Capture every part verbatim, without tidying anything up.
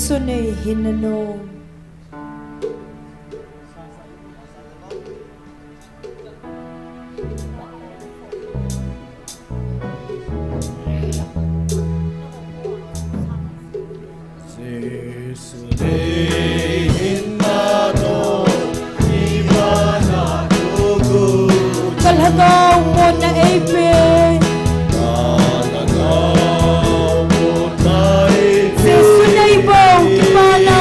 Jesu nei hinna nom. Ka lhagao monna eipe. Jesu nei bou kipana.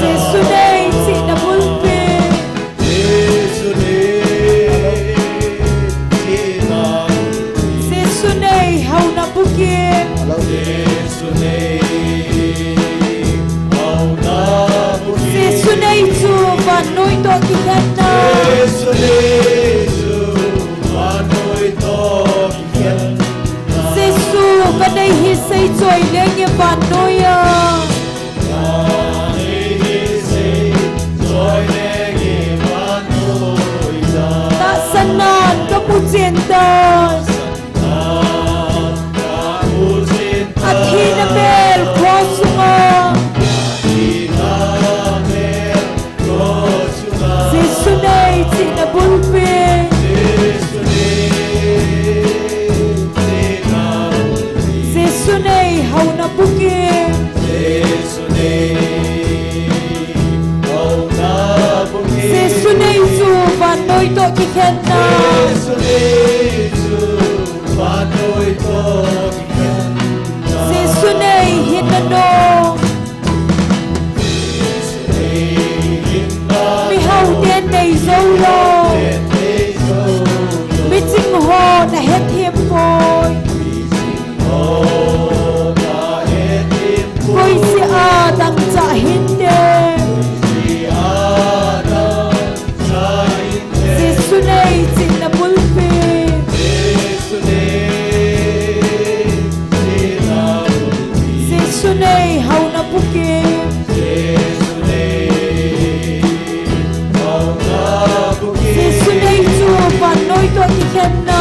Jesu nei chihna bulpi. Jesu nei hauna bukim. Jesu nei chu vannoi toh kikhenna. Jesu ka nei hi seichoi lenge vannoi a. Tahsan nan ka mu chen tai. A thina bel cross sunga. Jesu nei chihna bulpi. Jesu nei hauna bukim. Jesu nei chu vannoi toh kikhenna. Jesu nei hinna nom. Mihao ten nei jou lou. Miching ho na hethem poi. Koi seh a dangchah hinte. Jesu nei chihna bulpi. Jesu nei hauna bukim. Jesu nei chu vannoi toh kikhenna.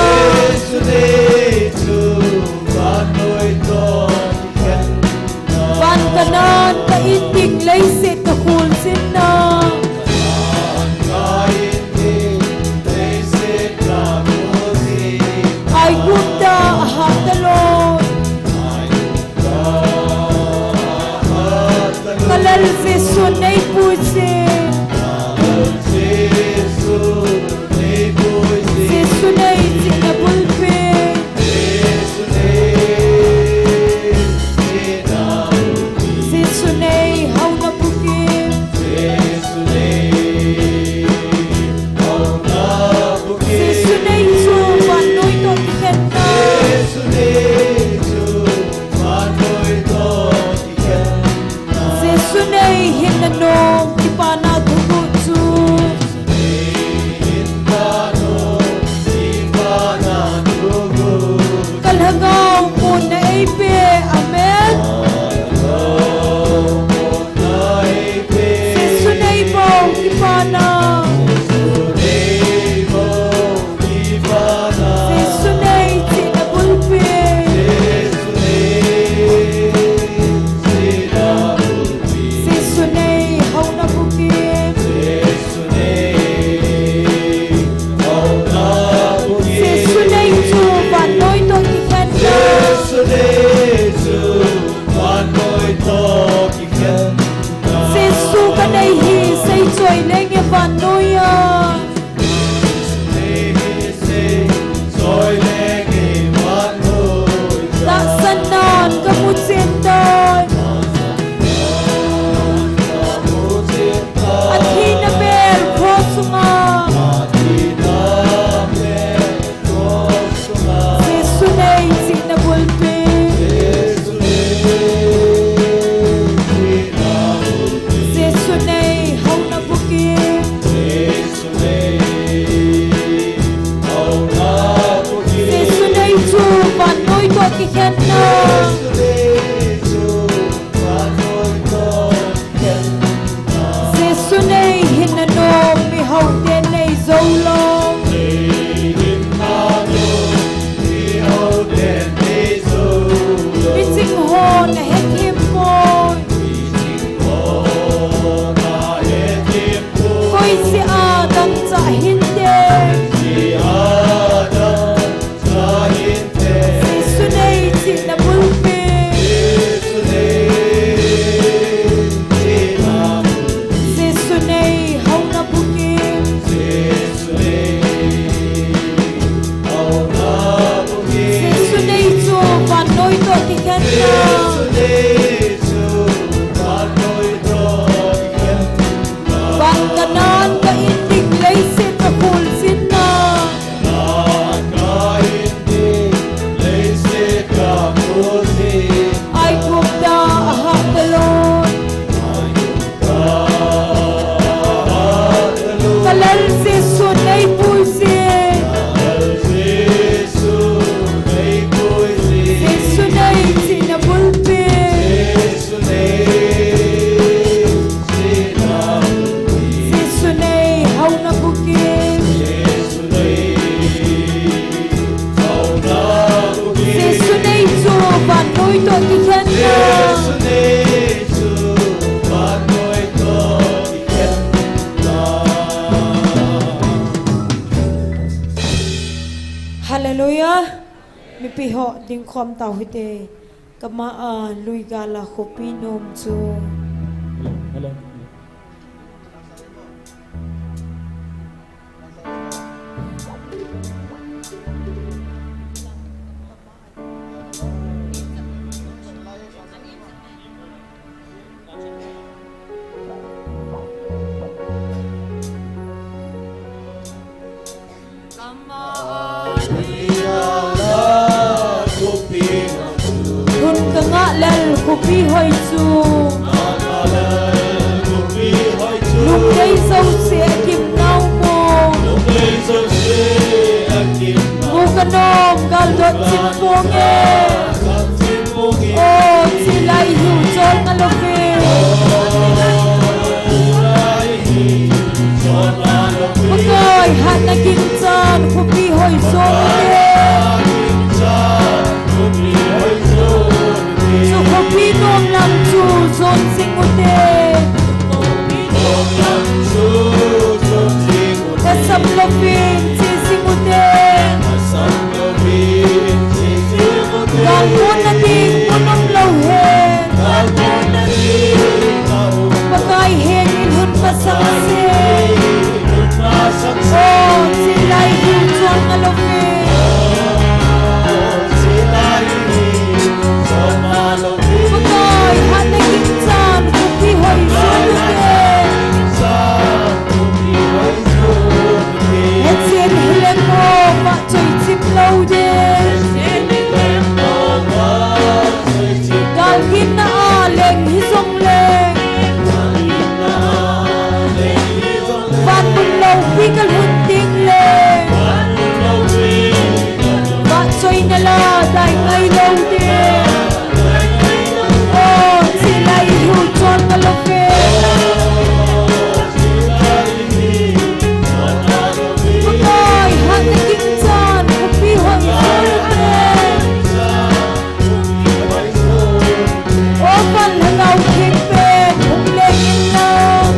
Van ka nan ka in ding leiset ka khul sinna. Aigupta a hat talou. Ka Lal Jesu nei puisin. Jesu nei chihna bulpi. Jesu nei hauna bukim. Jesu nei chu vannoi toh kikhenna. Jesu nei hinna nom kipana thuguh chu. Ka lhagao monna eipe. Amen. Jesu nei bou kipana. Jesu nei chihna bulpi. Jesu nei hauna bukim. Jesu nei chu vannoi toh kikhenna. Jesu ka nei hi seichoi lenge vannoi a. Tahsan nan ka mu chen tai. A thina bel cross sunga. Jesu nei chihna bulpi. Jesu nei hauna bukim. Hallelujah. Mipi ho dingkhom tau hite. Kama a lui gal a khopi nom chu. Hello, hello. Hun ka ngah lel khopi hoi chu. Lunglei jouse a kim nau mo. Mu ka nom gal dot chim pong e. O, chilai hiu chol nga lo ve. Pakai, hatna ginchan khopi hoi song ute. Chu khopi nom lam chu jon jing ute. Ka sam louvin che jing ute. Galkon na ding mun um lou hen. Pakai hen in hun masang se. O, chilai hiu chol nga lo ve. Pakai, hatna ginchan khopi hoi song ute. Hechen hileng mo, vahchoi chim lou ding. Galginna a leng hijong leng. Van mun loupi ka lhun ding leng. Vahchoina la dai ngai lou ding. O, chilai hiu chol nga lo ve. Pakai, hatna ginchan khopi hoi song ute. O, Van Lhagao Theng pen hung leng in lang.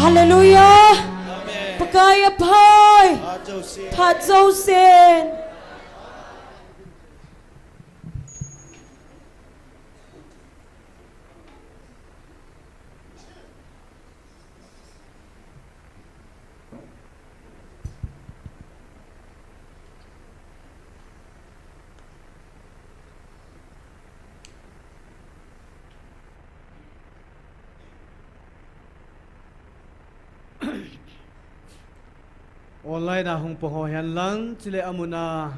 Hallelujah. Amen. Pakai aphai. Phat jousen. Phat jousen. Online a hung pang ho hen lang, chule amun a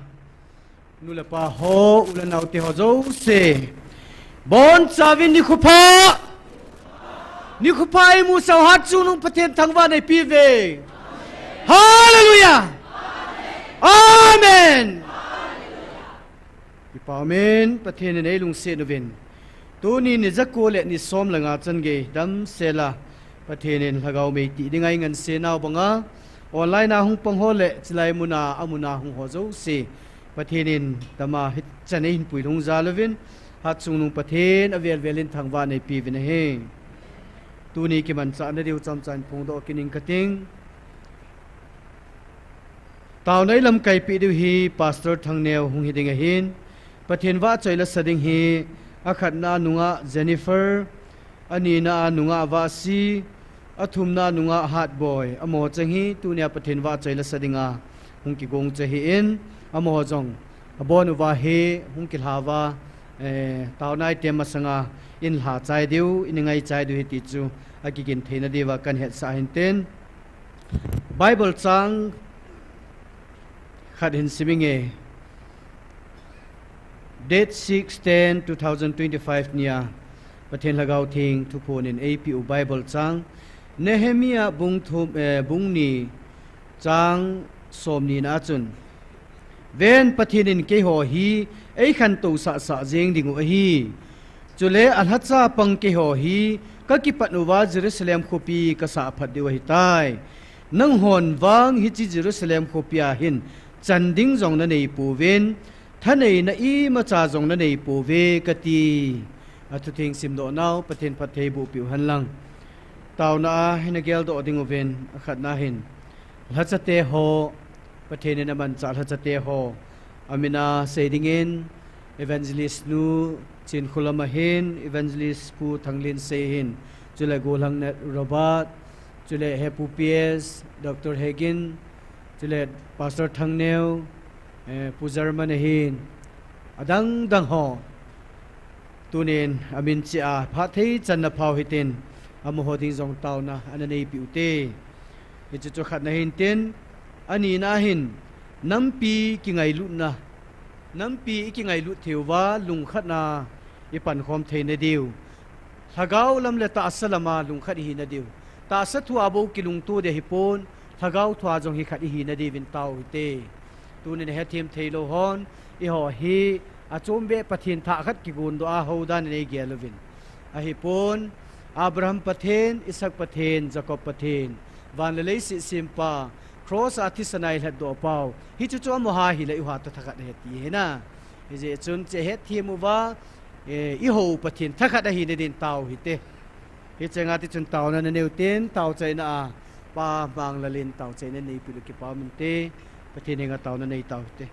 nu le pa ho, u le nao te ho jouse. Bonchauvin nikho pha. Nikho pha imu sau, hatchungnung Pathen thangvah in eipe uve. Hallelujah. Amen. Kipa umin, Pathen in eilungset uvin. Tuni ni jako le ni som le nga chan gei damsel a Pathen in lhagao mei tih dinga eingansena u banga, online a hung pang ho le chilai mun a, amun a hung ho jouse, Pathen in tama hichan eihin puilhung jal uvin, hatchungnung Pathen avel vel in thangvah in eipe uvin ahi. Tuni kimanchahna diu chomcha in phongdoh kit ing kating. Taona eilamkai peh diu hi Pastor Thangneo hung hi ding ahin, Pathen vahchoi la sa ding hi, akhatna a nungah Jennifer, anina a nungah Vahsi, athumna a nungah Hatboi, amaho cheng hi tunia Pathen vahchoi la sa dinga hung kigong chu ahin, amaho jong abon uva hi hung kilha uva, eh, taona item masanga in lha chai diu, in ngai chai diu ahi ti chu akigintheina diuva kahin hetsah ahin tin. Bible chang khat hin sim inge. Date six ten two thousand twenty-five nia Pathen Lhagao Theng thuphon in eipeh u Bible chang, Nehemiah bung thum, eh, bung ni chang somni na a chun, Ven, Pathen in keiho hi eikhantou sahsah jeng ding u ahi. Chule alhacha pang keiho hi kakipat uva Jerusalem khopi kasah phat diu ahitai. Nanghon vang hiche Jerusalem khopi a hin chan ding jong nanei pouvin, thaneina imacha jong nanei pouve kati. Athutheng simdoh nau Pathen phatthei boh peh u hen lang. Taona a hin ageldoh ding uvin, akhatna hin lhachate ho, Pathen in amanchah lhachate ho, amin a sei dingin, Evangelist nu Chinkholam ahin, Evangelist Pu Thanglinsei ahin, chule Golhangnet Robert, chule Hepu P S, Doctor Hegin, chule Pastor Thangneo, eh, Pu German ahin, adang dang ho. Tunin amin cheh a phatthei channa phao hitin, amaho ding jong taona ana neipeh ute. Hiche chu khatna hin tin, anina hin, nampi kingailutna, nampi ikingailut theiuva lungkhatna ipankhom theina diu, lhagao lam le tahsa lama lungkhat ihina diu, tahsa thua bou kilungto ding ahipon, lhagao thua jong hi khat ihina diuvin tao hite. Tunin hethem theilou hon, eiho hi achom beh Pathen thah khat kigondoh a houdan in eigel uvin, ahipon, Abraham Pathen, Isaac Pathen, Jacob Pathen, van le leiset sempa, cross a thisan a ilhatdoh pau, hichu chu amaho hile eiho toh thakhat ahi ti ahina. Hijeh chun hiche hetthem uva, eh, ihou Pathen thakhat ahina din tao hite. Hiche nga tichun taona nanei uten, taochaina a Pa Manglal in taochaina neipeh u kipa um inte, Pathen henga taona nei tao hite.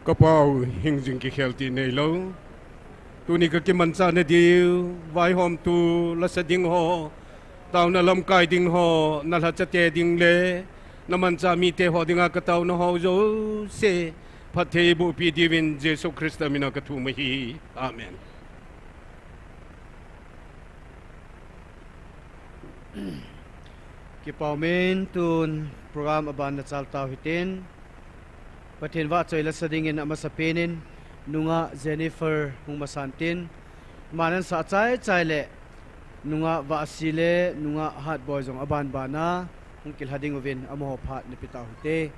Ka Pau, hingjing kikhel ti neilou. Tuni ka kimanchah nadiu, vaihomtu, lasa ding ho, taona lamkai ding ho, na lhacha te ding le, na manchah mite ho dinga ka taona ho jouse, phatthei bohpi diuvin Jesu Christa mina ka thum ahi. Amen. Kipa umin, tun program aban nachal tau hitin. Pathen vahchoi lasa dingin amasapen in nungah Jennifer hung masan tin. Amanin sah chai chai le nungah Vahsi le nungah Hatboi jong aban bana hung kilha ding uvin amaho phat nape tau hite.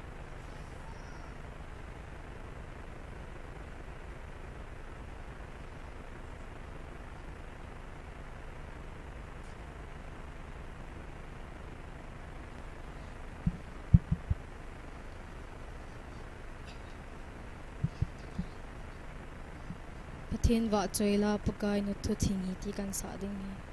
Pathen vahchoi la Pakai na thu theng hi ti kan sah ding hi.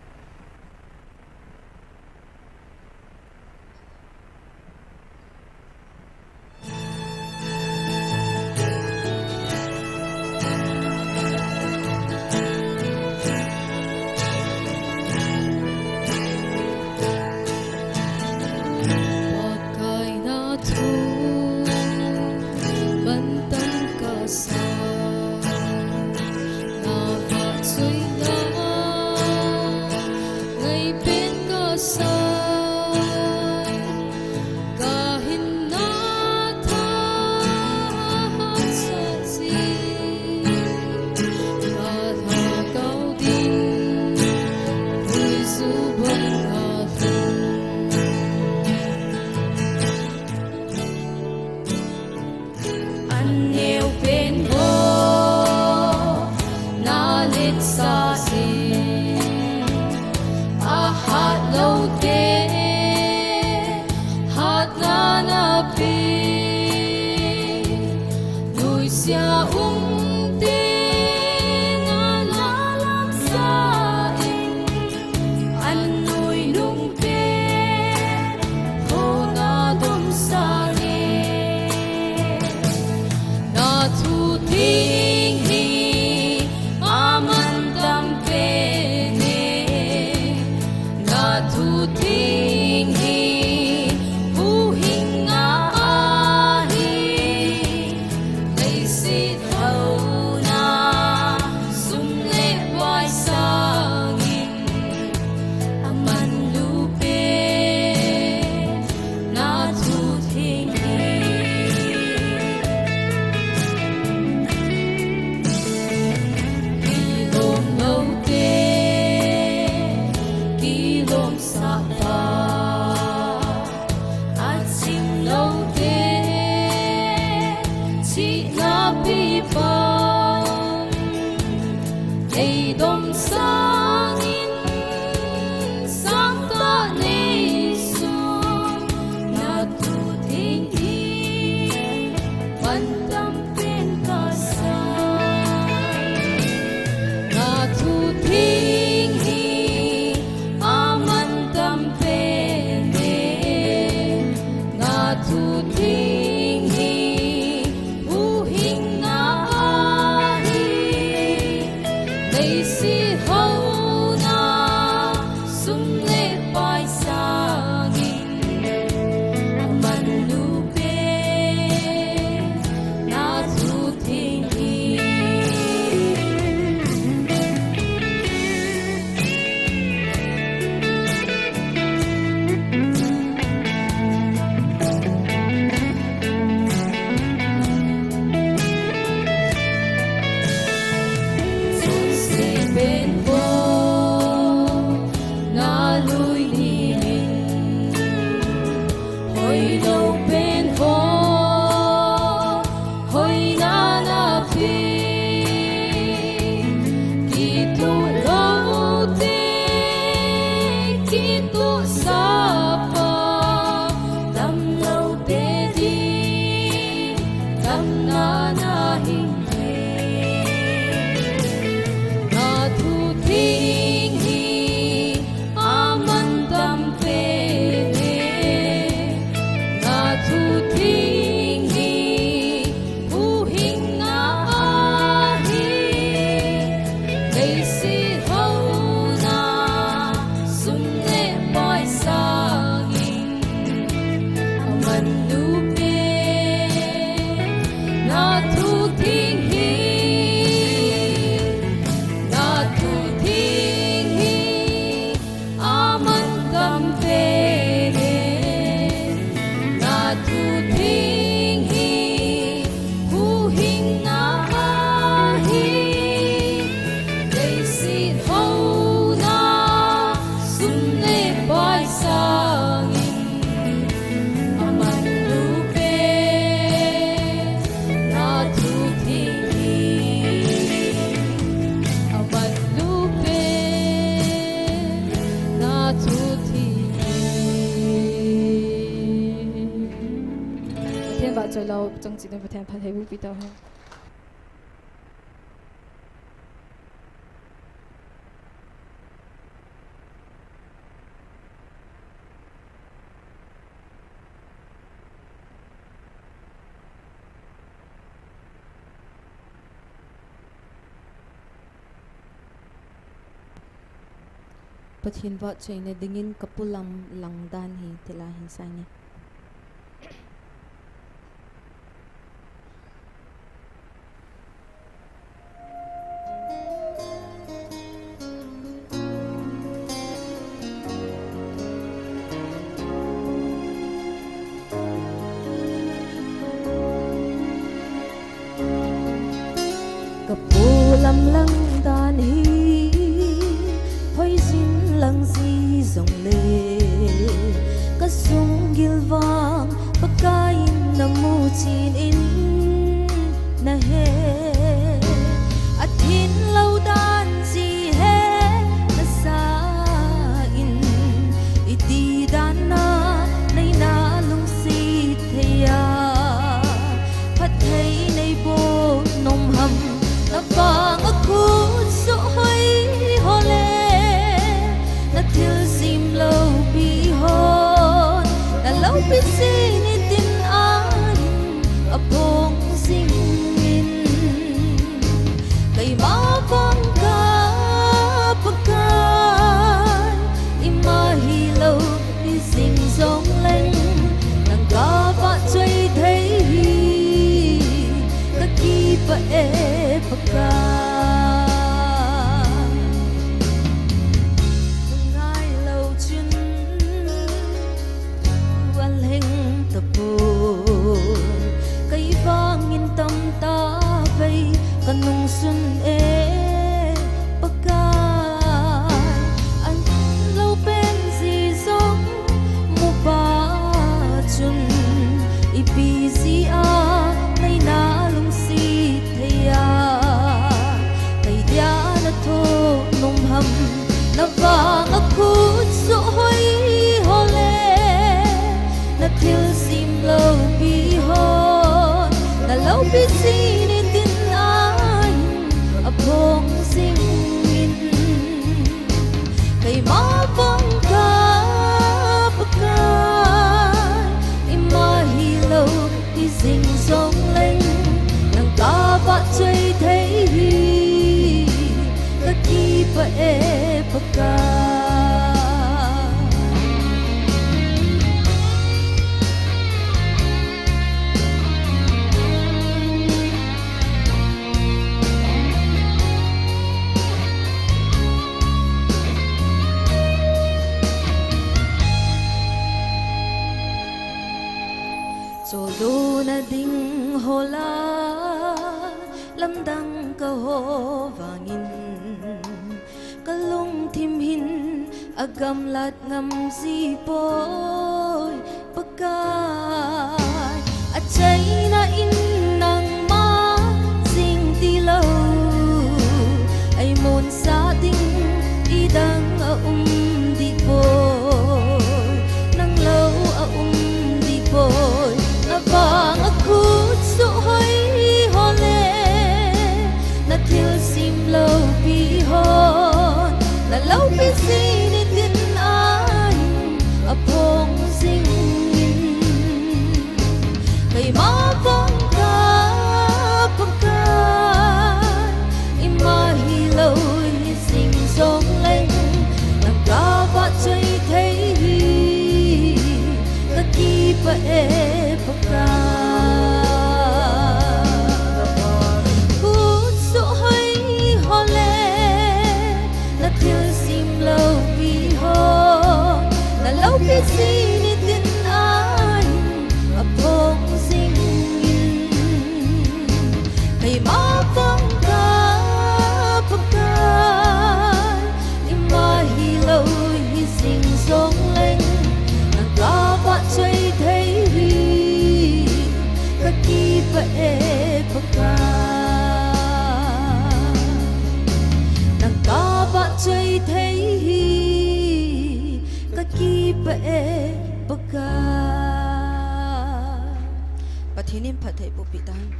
Choilou chang china Pathen phatthei boh pi tau hen. Pathen vahchoina dingin ka polam lang dan hi ti lai hin sang e. Ka polam lang dan hi hoijin lang ji jongle, ka sunggil vang Pakai in na mu chen in na he. A thinlou dan ji he na sa in, iti dan na nei na lungset thei a, phatthei nei boh nom ham, na vang a khut soh hoi ho le, na thilsem loupi hon na loupi jing in tin ahin, a phong jing in. Keima vang ka Pakai, ima hilou hijing jongleng, nang ka vahchoi thei hi ka kipah e Pakai. Ngailou chun thu alheng tapon, kei vangin tamtah vei ka nungsun e Pakai. An lou pen ji jong mu pah chun, ipi jeh a nei na lungset thei a, kei dia na thoh nom ham, na vang a khut soh hoi ho le, na thilsem loupi hon na loupi jing in tin ahin, a phong jing in. Keima vang ka Pakai, ima hilou hijing jongleng, nang ka vahchoi thei hi ka kipah e Pakai. Choldo na ding ho la, lamdang ka ho vangin, ka lungthim hin a gamlat ngam ji poi Pakai. A chaina in nangma jing tilou, ei monsah ding idang a um dih poi, nang lou a um dih poi. Na vang a khut soh hoi ho le, na thilsem loupi hon na loupi jing in tin ahin, a phong jing in. Keima vang ka Pakai, ima hilou hijing jongleng, nang ka vahchoi thei hi ka kipah e Pakai. Khut soh hoi ho le, na thilsem loupi hon na loupi jing in tin ahin, a phong jing in. Keima vang ka Pakai, ima hilou hijing jongleng, nang ka vahchoi thei hi ka kipah e Pakai. Nang ka vahchoi thei hi ka kipah e Pakai. Pathen in phatthei boh peh tahen.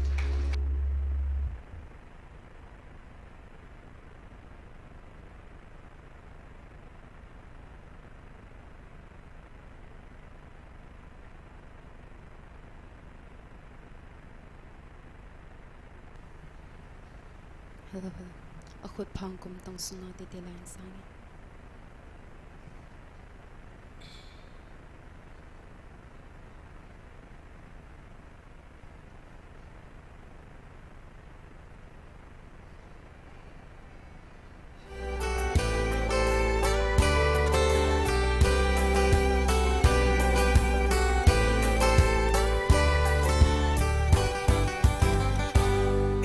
Hello, hello. Akhut phang kum tong sunga titi lai sang e.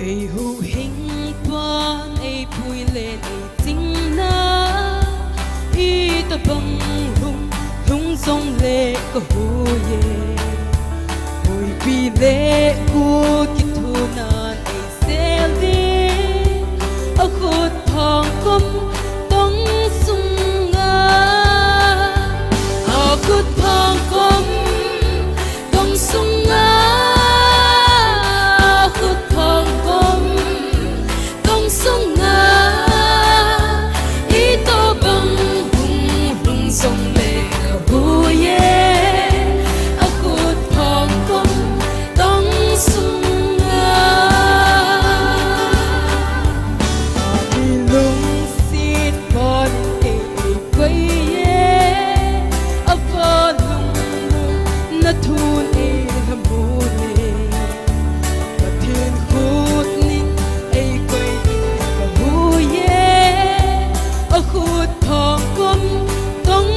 Ei huhhing tuan, ei pui le ei chingna, itobang lhung, lhung jongle kahui e. Huipi le kut kithunan ei sel ding, akhut phang kum tong sunga, akhut phang kum tong sunga, akhut phang kum tong sunga, itobang hung, hung jongle kahui e, akhut phang kum tong sunga. Ilungset pon ei, ei koi e, akhut lhung, lhung na thun ei lhamon e. Pathen khut nin ei koi in kahui e, akhut phang kum tong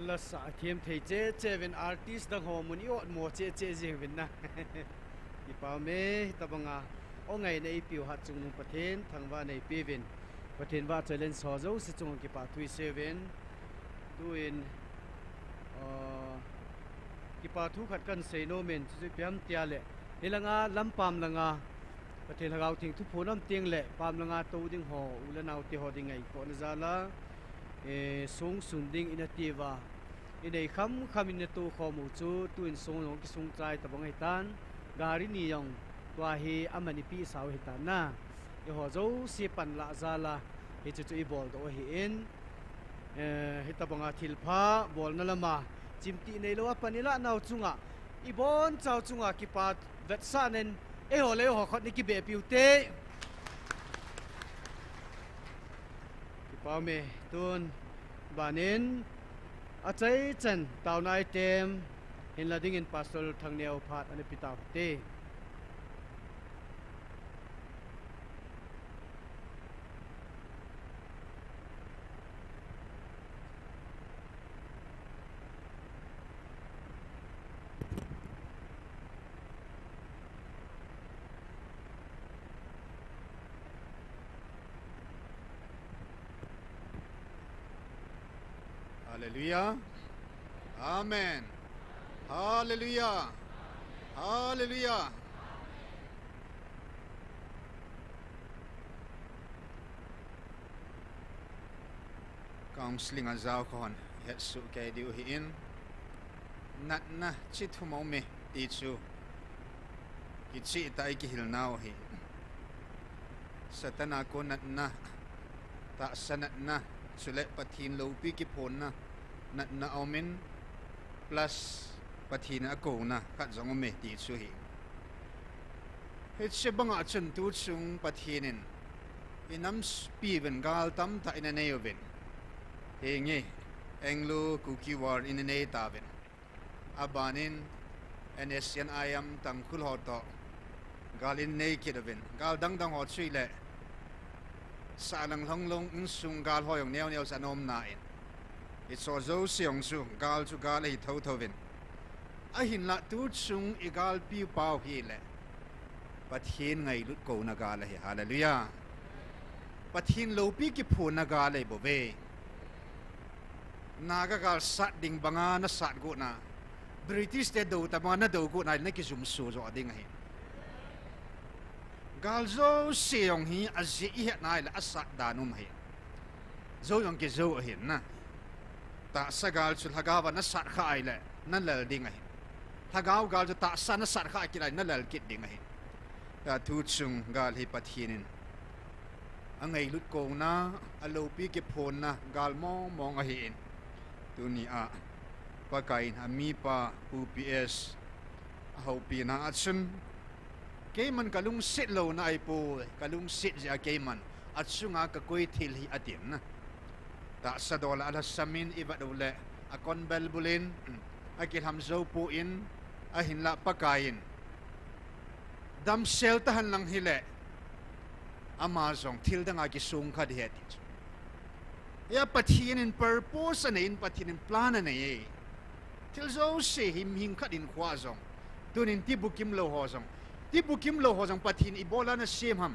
Lasa athem thei cheche uvin, artist dang ho mun i ot mo cheche jing uvin na. Kipa ume, hitabanga o ngaina eipeu Hatchungnung Pathen thangvah neipeuvin, Pathen vahchoilensah jouse chunga kipa thu isei uvin. Tuin, ah, kipa thu khat kahin sei nom in, chuchu ipi ham tia le, hilanga lampam langa Pathen Lhagao Theng thuphon um teng le pam langa tou ding ho, u le naote ho ding ngaikhohna jal a, eh, song sun ding ina tiuva, inei khamkham in ina tou khom u chu, tuin song jong kisung chai tabang ahitan, gari ni jong tua hi aman ipi isau ahitan na. Eiho jouse panlah jal a, hiche chu ibol doh ahin, eh, hitabanga thilpha bolna lama chimtih neilou a pan ilah nau chunga, ibonchau chunga kipa vetsahnan, eiho le eiho khut ni kibehpiu te. Kipa ume, tun banin achaichan taona item hinla dingin Pastor Thangneo phat ana pe tau hite. Hallelujah. Amen. Hallelujah. Hallelujah. Counselling a jao kahon hetsoh kei diu ahin, natna chi thum aume ti chu kichehtah a ikihil nau ahi. Satan a kon natna, tahsa natna, chule Pathen loupi kiphonna natna aumin, plus Pathen a akouna khat jong aume ti chu ahi. Hiche banga chun tuchung Pathen in inampiuvin gal tamtah ina neiuvin. Hinge, Anglo Kuki War ina neitauvin. Abanin NSCN-IM Tangkhul ho toh gal ina nei kit uvin. Gal dangdang ho chu ahile, sahlang lhonglhong insung gal ho jong neoneo chu ana um nan, hicheho jouse jong chu gal chu gal ahi thothouvin. Ahinlah tuchung igalpiu pau hile, Pathen ngailut kouna gal ahi. Hallelujah. Pathen loupi kiphonna gal ahibouve. Naga gal sat ding banga nasat gotna, British te dou tobanga nadou gotna ahile nakijumso joh ding ahi. Gal jouse jong hi ajeh ihetna ahile asat dan um ahi. Jou jong kijou ahin na. Tahsa gal chu lhagao a nasat khah ahile nalal ding ahi. Lhagao gal chu tahsa nasat khah kit ahile nalal kit ding ahi. Tua tuchung gal hi Pathen in angailut kouna, aloupi kiphonna gal mongmong ahin, tunia Pakaiyin amipa Pu P S ahoupina a chun, keiman kalungset louna ahipoi, kalungset jeh a keiman achunga kakoi thil hi atin na. Tahsa dol a alhasamin ivet ule, akonbel bulin, akilham joupoi, ahinlah Pakaiyin damsel tahen lang hile, ama jong thil danga kisong kha ding ahi ti chu. Hia Pathen in purpose anei in, Pathen in plan anei e. Thil jouse hi mihing khat hinkhoa jong, tunin tibukim lou ho jong, tibukim lou ho jong Pathen in ibola nasem ham?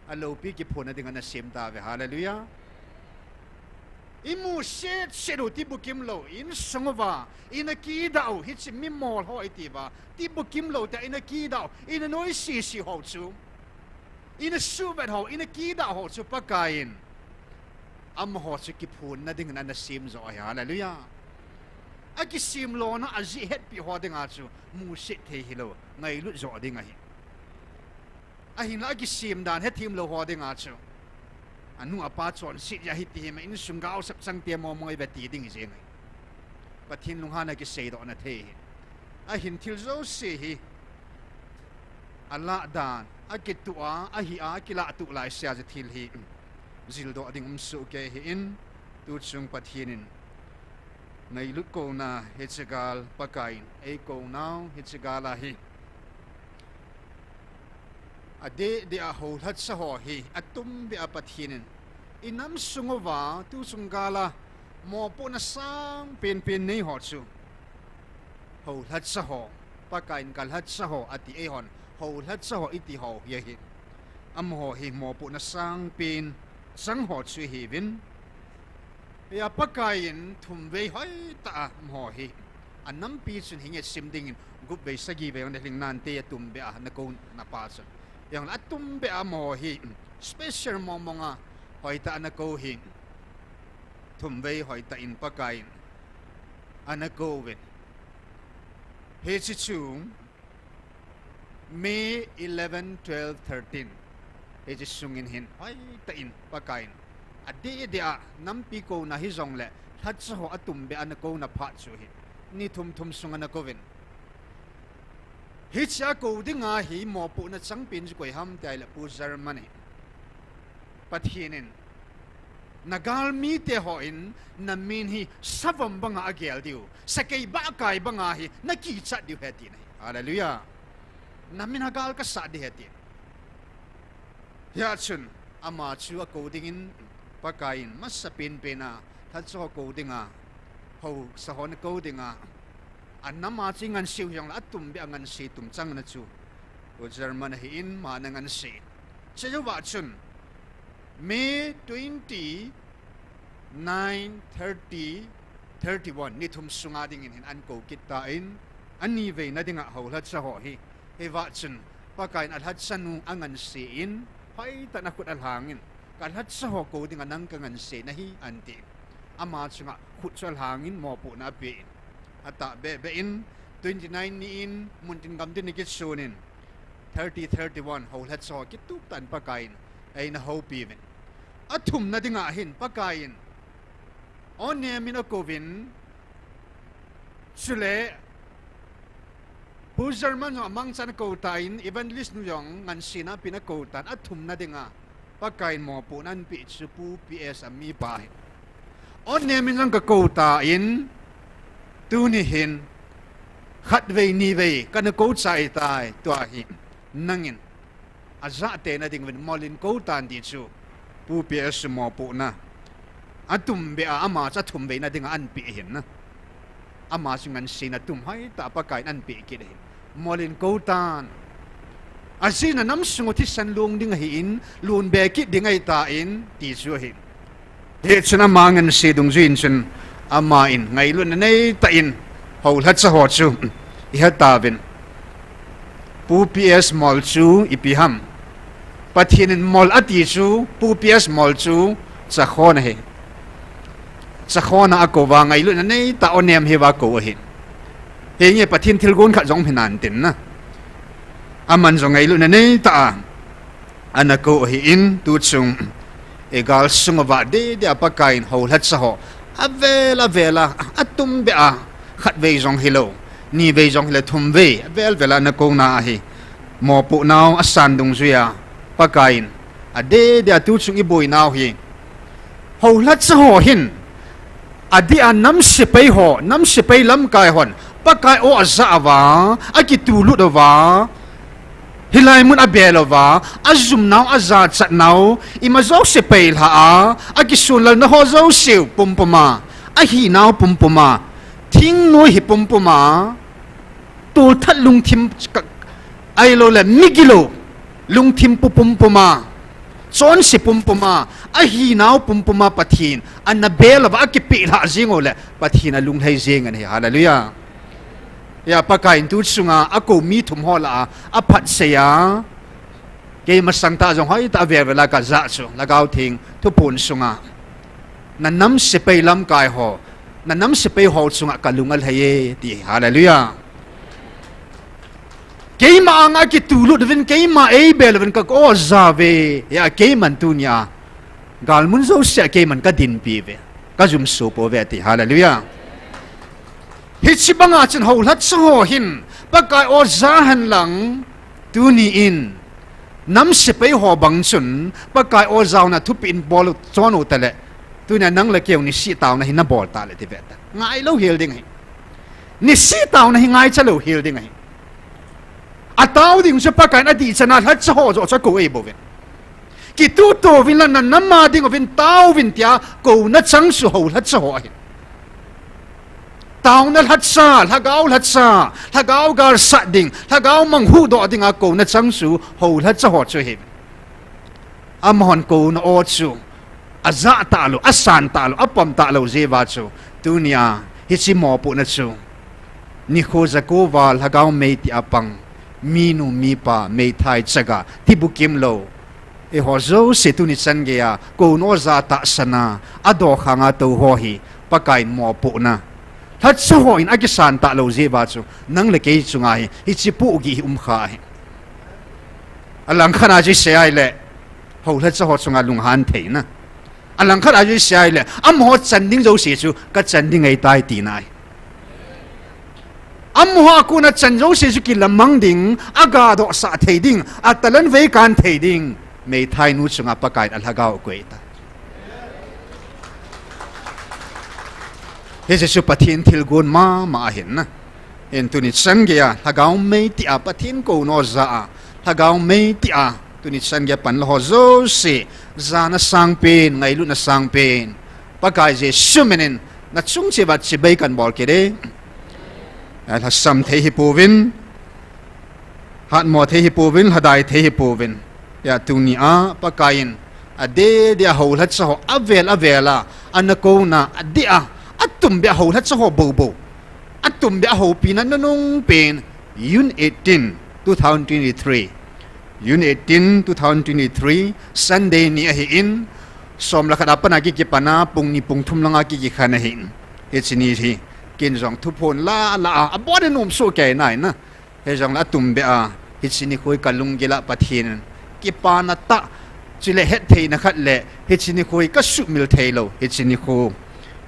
Aloupi kiphonna dinga nasem tauve. Hallelujah. Imusetset u tibukim lou, insung uva ina kidah u, hiche mimol ho itiuva, tibukim lou tia ina kidah u, ina noisese ho chu, ina suhvet ho, ina kidah ho chu Pakaiyin amaho chu kiphonna dingin ana sem joh ahi. Hallelujah. Akisem lona ajeh hetpeh ho dinga chu muset thei hilou, ngailut joh ding ahi. Ahinla akisem dan hethem lou ho dinga chu, anu apa chonset jeh a hiti hi ma, insung gaosap changte mongmong ive ti ding jeng ahi. Pathen lunghan a kiseidohna thei ahi. Ahin thil jouse hi alah dan, akituh a, ahi a, akilah tuh laisea chu thil hi jildoh ding umsoh kei ahin, tuchung Pathen in ngailut kouna hiche gal, Pakaiyin eikounau hiche gal ahi. Adeh deh a houlhacha ho hi atumbeh a Pathen in inam sung uva tuchung gal a Mopohna sang penpen nei ho chu, houlhacha ho, Pakaiyin kalhacha ho ati, eihon houlhacha ho iti ho hi ahi. Amaho hi mopohna sangpen chang ho chu ahiuvin. Hia Pakaiyin thumvei hoitah a amaho hi, anampi chun hinge sim dingin, gupvei sagivei jong nalhing nante, atumbeh a anakou napa chun. Hijongle atumbeh a amaho hi special mongmong a hoitah a anakou hi, thumvei hoitah in Pakaiyin anakouvin. Hiche chu May eleven, twelve, thirteen, hiche sungin hin hoitah in Pakaiyin adeh deh a, nampi kouna hijongle lhacha ho atumbeh a anakouna phat chu hi, ni thum thum sunga anakouvin. Hichea kou dinga hi mopohna changpen chu koi ham tia ahile Pu German ahi. Pathen in, nagalmite hon namin hi savom banga agel diu, sakei bahkai banga hi nakichat diu ahi tina ahi. Hallelujah. Namin a gal kasah ding ahi tina. Hia chun ama chu akou dingin, Pakaiyin masa penpen a lhacha ho kou dinga, houlhacha ho anakou dinga, anama chu anganseu hijongle atumbeh a anganse tum changna chu Pu German ahin, ama ananganse. Chujouva chun May twenty, nine, thirty, thirty-one, ni thum sunga dingin hin akou kit tan, aniveina dinga houlhacha ho hi, hiva chun Pakaiyin alhachanu anganse in, hoitah in akhut alhangin, kalhacha ho kou dinga nang kanganse nahi anti. Ama chunga khut chu alhangin mopohna apen, atahbeh beh in, twenty-nine ni in muntin gamtin in akichonin, thirty, thirty-one houlhacha ho kituptah in Pakaiyin eina houpiuvin. Athumna dinga hin Pakaiyin O Nem in akouvin, chule Pu German jong amangchan akou tan, Evangelist nu jong ngansena pen akou tan, athumna dinga Pakaiyin mopohna anapeh chu Pu P S amipa ahi. O Nem in jong kakou tan, tuni hin khatvei nivei kana kou chai tai, tua hi nangin ajah tei na dinguvin mol in kou tan ti chu Pu P S mopohna atumbeh a, ama chu athumveina dinga anapeh ahin na. Ama chu ngansena tum hoitah Pakaiyin anapeh kit ahin. Mol in kou tan. Ajeh chu nanam sunga thisan lung ding ahin, lunbe kit ding ahitan, ti chu ahin. Hichun ama nganse dungjuiyin chun, aman ngailutna neitah in houlhacha ho chu ihet tauvin. Pu P S mol chu ipi ham? Pathen in mol ati chu, Pu P S mol chu chakhon ahi. Chakhon a akou uva ngailutna neitah a O Nem hiva akou ahi. Hinge Pathen thilgon khat jong hinan tin na. Aman jong ngailutna neitah a ana kou ahin, tuchung igal sung uva deh deh a Pakaiyin houlhacha ho avel avel a, atumbeh a, khatvei jong hilou, nivei jong hilou, thumvei avel vel a ana kouna ahi. Mopohnau asan dungjuiya Pakaiyin adeh deh a tuchung iboinau hi, houlhacha ho hin adeh a nam sepai ho, nam sepai lamkai hon Pakai aw ajah uva, akitulut uva, hilai mun abel uva, ajumnau ajachatnau ima jouse peilha a, akisonlalna ho jouseu pumpuma, ahinau pumpuma, thingnoi hi pumpuma, tolthat lungthim ka, ahiloule migilou lungthim pu pumpuma, chonse pumpuma, ahinau pumpuma Pathen ana bel uva, akipehlhah jeng uleh Pathen alunglhai jeng ahi. Hallelujah. Hia Pakaiyin tuchunga akou mi thum ho lah a aphatsei a, kei masang tah jong hoitah a velvel a kajah chu Lhagao Theng Thuphon sunga, nanam sepai lamkai ho, nanam sepai ho chunga kalung alhai e ti. Hallelujah. Keima anga kitulut uvin, keima eibel uvin ka, ka aw ajah uve, hia keiman tunia galmun jousea keiman kadinpi uve, kajumso pouve ati. Hallelujah. Hiche banga chun houlhacha ho hin Pakai aw ajah henlang, tuni in nam sepai ho bang chun Pakai aw ajaona thupeh in bol u chon u tale, tunia nang le keiu niseh taona hi nabol tale ti ve ta. Ngailou hel ding ahi. Niseh taona hi ngaicha lou hel ding ahi. Atao ding chu Pakaiyin adih chana lhacha ho joh chu akou eibouvin. Kituhto uvin lang, na nam a ding uvin tao uvin tia kouna chang chu houlhacha ho ahi. Taona lhacha, lhagao lhacha, lhagao galsat ding, lhagao mang huhdoh dinga kouna chang chu houlhacha ho chu ahi. Amahon kouna aw chu ajah talou, asan talou, apom talou jeh uva chu, tunia hiche mopohna chu nikho jako val lhagao mei tia pang, minu mipa, meithai chaga, tibukim lou, eiho jouse tuni chan geiya kouna aw jah tahsana adokhanga tou ho hi Pakaiyin mopohna, lhacha hon akisan talou jeh uva chu nang le kei chunga hi hiche pohgih hi umkha ahi. Alangkhat a chu isei ahile, houlhacha ho chunga lunghan theina. Alangkhat a chu isei ahile, amaho chan ding jouse chu kachan ding ahitai tina ahi. Amaho a kona chan jouse chu kilamang ding, agadohsah thei ding, atalan veikan thei ding meithainu chunga Pakaiyin alhagao akoi tai. Hiche chu Pathen thilgon mama ahin na. Hin tuni chan geiya lhagao mei tia Pathen kouna aw jah a, lhagao mei tia tuni chan geiya panla ho jouse, jana sangpen, ngailutna sangpen, Pakai Jesu minin nachung cheh uva chibai kahin bol kit e. Lhasam thei hipouvin, hatmo thei hipouvin, lhadai thei hipouvin, hia tunia Pakaiyin adeh deh a houlhacha ho avel avel a ana kouna, adeh a, atumbeh a houlhacha ho boubou, atumbeh a houpina nunung pen, June eighteen, two thousand twenty-three, June eighteen, two thousand twenty-three, Sunday ni ahin, som le khat a pat a kiki pan a, pung ni pung thum langa kiki khen ahin, hiche ni hi ken jong thuphon la la a, abon in nomsoh kei nai na. Hijongle atumbeh a hiche nikho hi kalunggil a Pathen in kipana tah, chule hettheina khat le hiche nikho hi kasuhmil theilou, hiche nikho,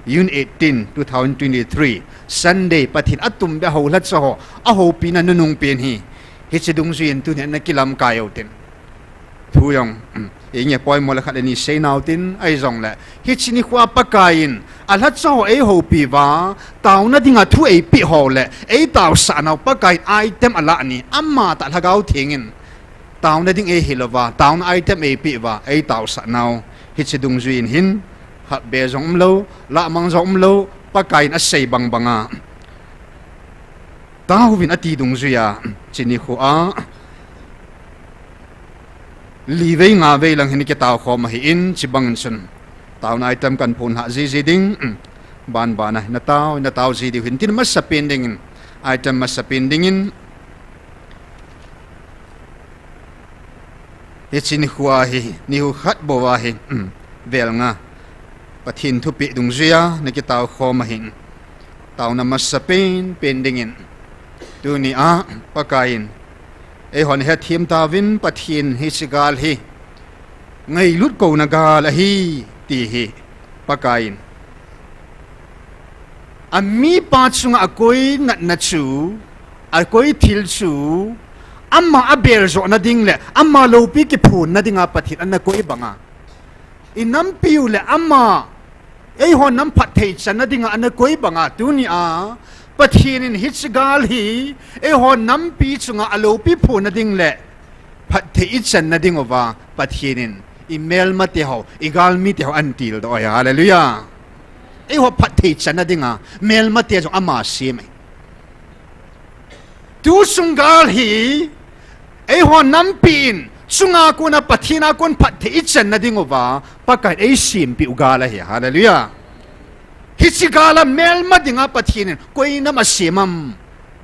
June eighteen, two thousand twenty-three, Sunday, Pathen atumbeh a houlhacha ho ahoupina nunung pen hi, hiche dungjuiyin tunia nakilamkai utin. Thu jong, inge poimo le khat le ni seinau tin, ahijongle hiche nikhoa Pakaiyin alhacha ho eihoupi uva, taona dinga thu eipeh ho le eitaosah nau Pakaiyin item alah ni, amatah Lhagao Thengin taona ding eihilouva, taona item eipeh uva, eitaosah nau, hiche dungjuiyin hin, hatbe jong umlou, lahmang jong umlou, Pakaiyin asei bang banga taovin ati dungjuiya, hiche nikhoa livei ngavei lang hin kitao khom ahin, chubangin chun taona item kahin phonlhah jiji ding, banbana natao, natao ji diu hin tin, masapen dingin, item masapen dingin, hiche nikhoa hi, nikho khat bouva hi, vel nga Pathen thupeh dungjuiya nakitao khom ahin, taona masapen pen dingin, tunia Pakaiyin eihon hethem tauvin, Pathen hiche gal hi ngailut kouna gal ahi, ti hi Pakaiyin amipa chunga akoi natna chu, akoi thil chu, ama abel johna ding le ama loupi kiphonna dinga Pathen ana koi banga, inampiu le ama, eiho nam phatthei channa dinga ana koi banga, tunia Pathen in hiche gal hi eiho nampi chunga aloupi phonna ding le phatthei ichanna dinguva Pathen in imelmate ho, igalmite ho ahin tildoh ahi. Hallelujah. Eiho phatthei channa dinga melmate jong ama sem ahi. Tusung gal hi eiho nampi in chunga kona Pathen a kon phatthei ichanna dinguva Pakaiyin eisempeh u gal ahi. Hallelujah. Hiche gal a melma dinga Pathen in koi nam asem am?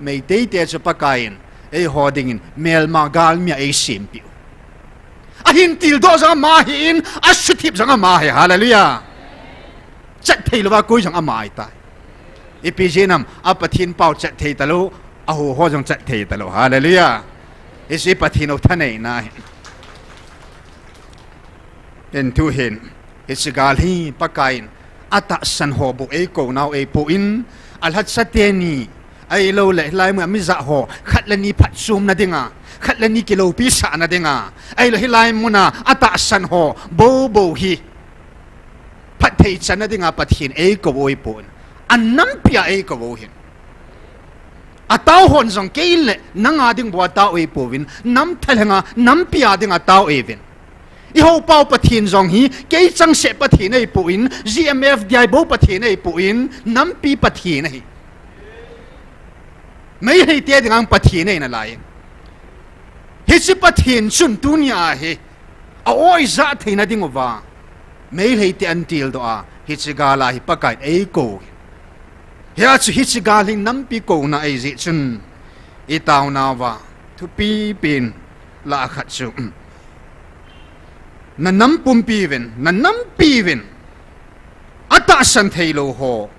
Meiteite chu Pakaiyin eiho dingin melma galmi a eisempeh u. Ahin tildoh jong ama ahin, asuthip jong ama ahi. Hallelujah. Chat theilouva koi jong ama ahitai. Ipi jeh ham, a Pathen pao chat thei talou, ahoho jong chat thei talou. Hallelujah. Hiche Pathen u thaneina ahi. Hin tuhin, hiche gal hi Pakaiyin atahsan ho bou eikou nau eipoh in, alhacha teni, ahiloule hilai muna mi jah ho khat le ni phatchomna dinga, khat le ni kiloupi sahna dinga, ahilou hilai muna atahsan ho boubou hi phatthei channa dinga Pathen eikou u eipoh in, anampi a eikou u ahin. Atao hon jong kei le nanga ding bou a tao eipouvin, nam thalhenga nampi a dinga tao eiuvin. I hopau Pathen jong hi, kei changseh Pathen ahipoi, G M F D I bou Pathen ahipoi, nampi Pathen ahi. Meitei te dinga Pathen ahi nalai. Hiche Pathen chun tunia hi, a-o ijat theina diuva, Meitei te ahin tildoh a, hiche gal a hi Pakaiyin eikou hi. Hia chu hiche gal hi nampi kouna ahi jeh chun, i taonauva, thupi pen lah a khat chu, na nam pumpi uvin, na nampi uvin, atahsan theilou ho,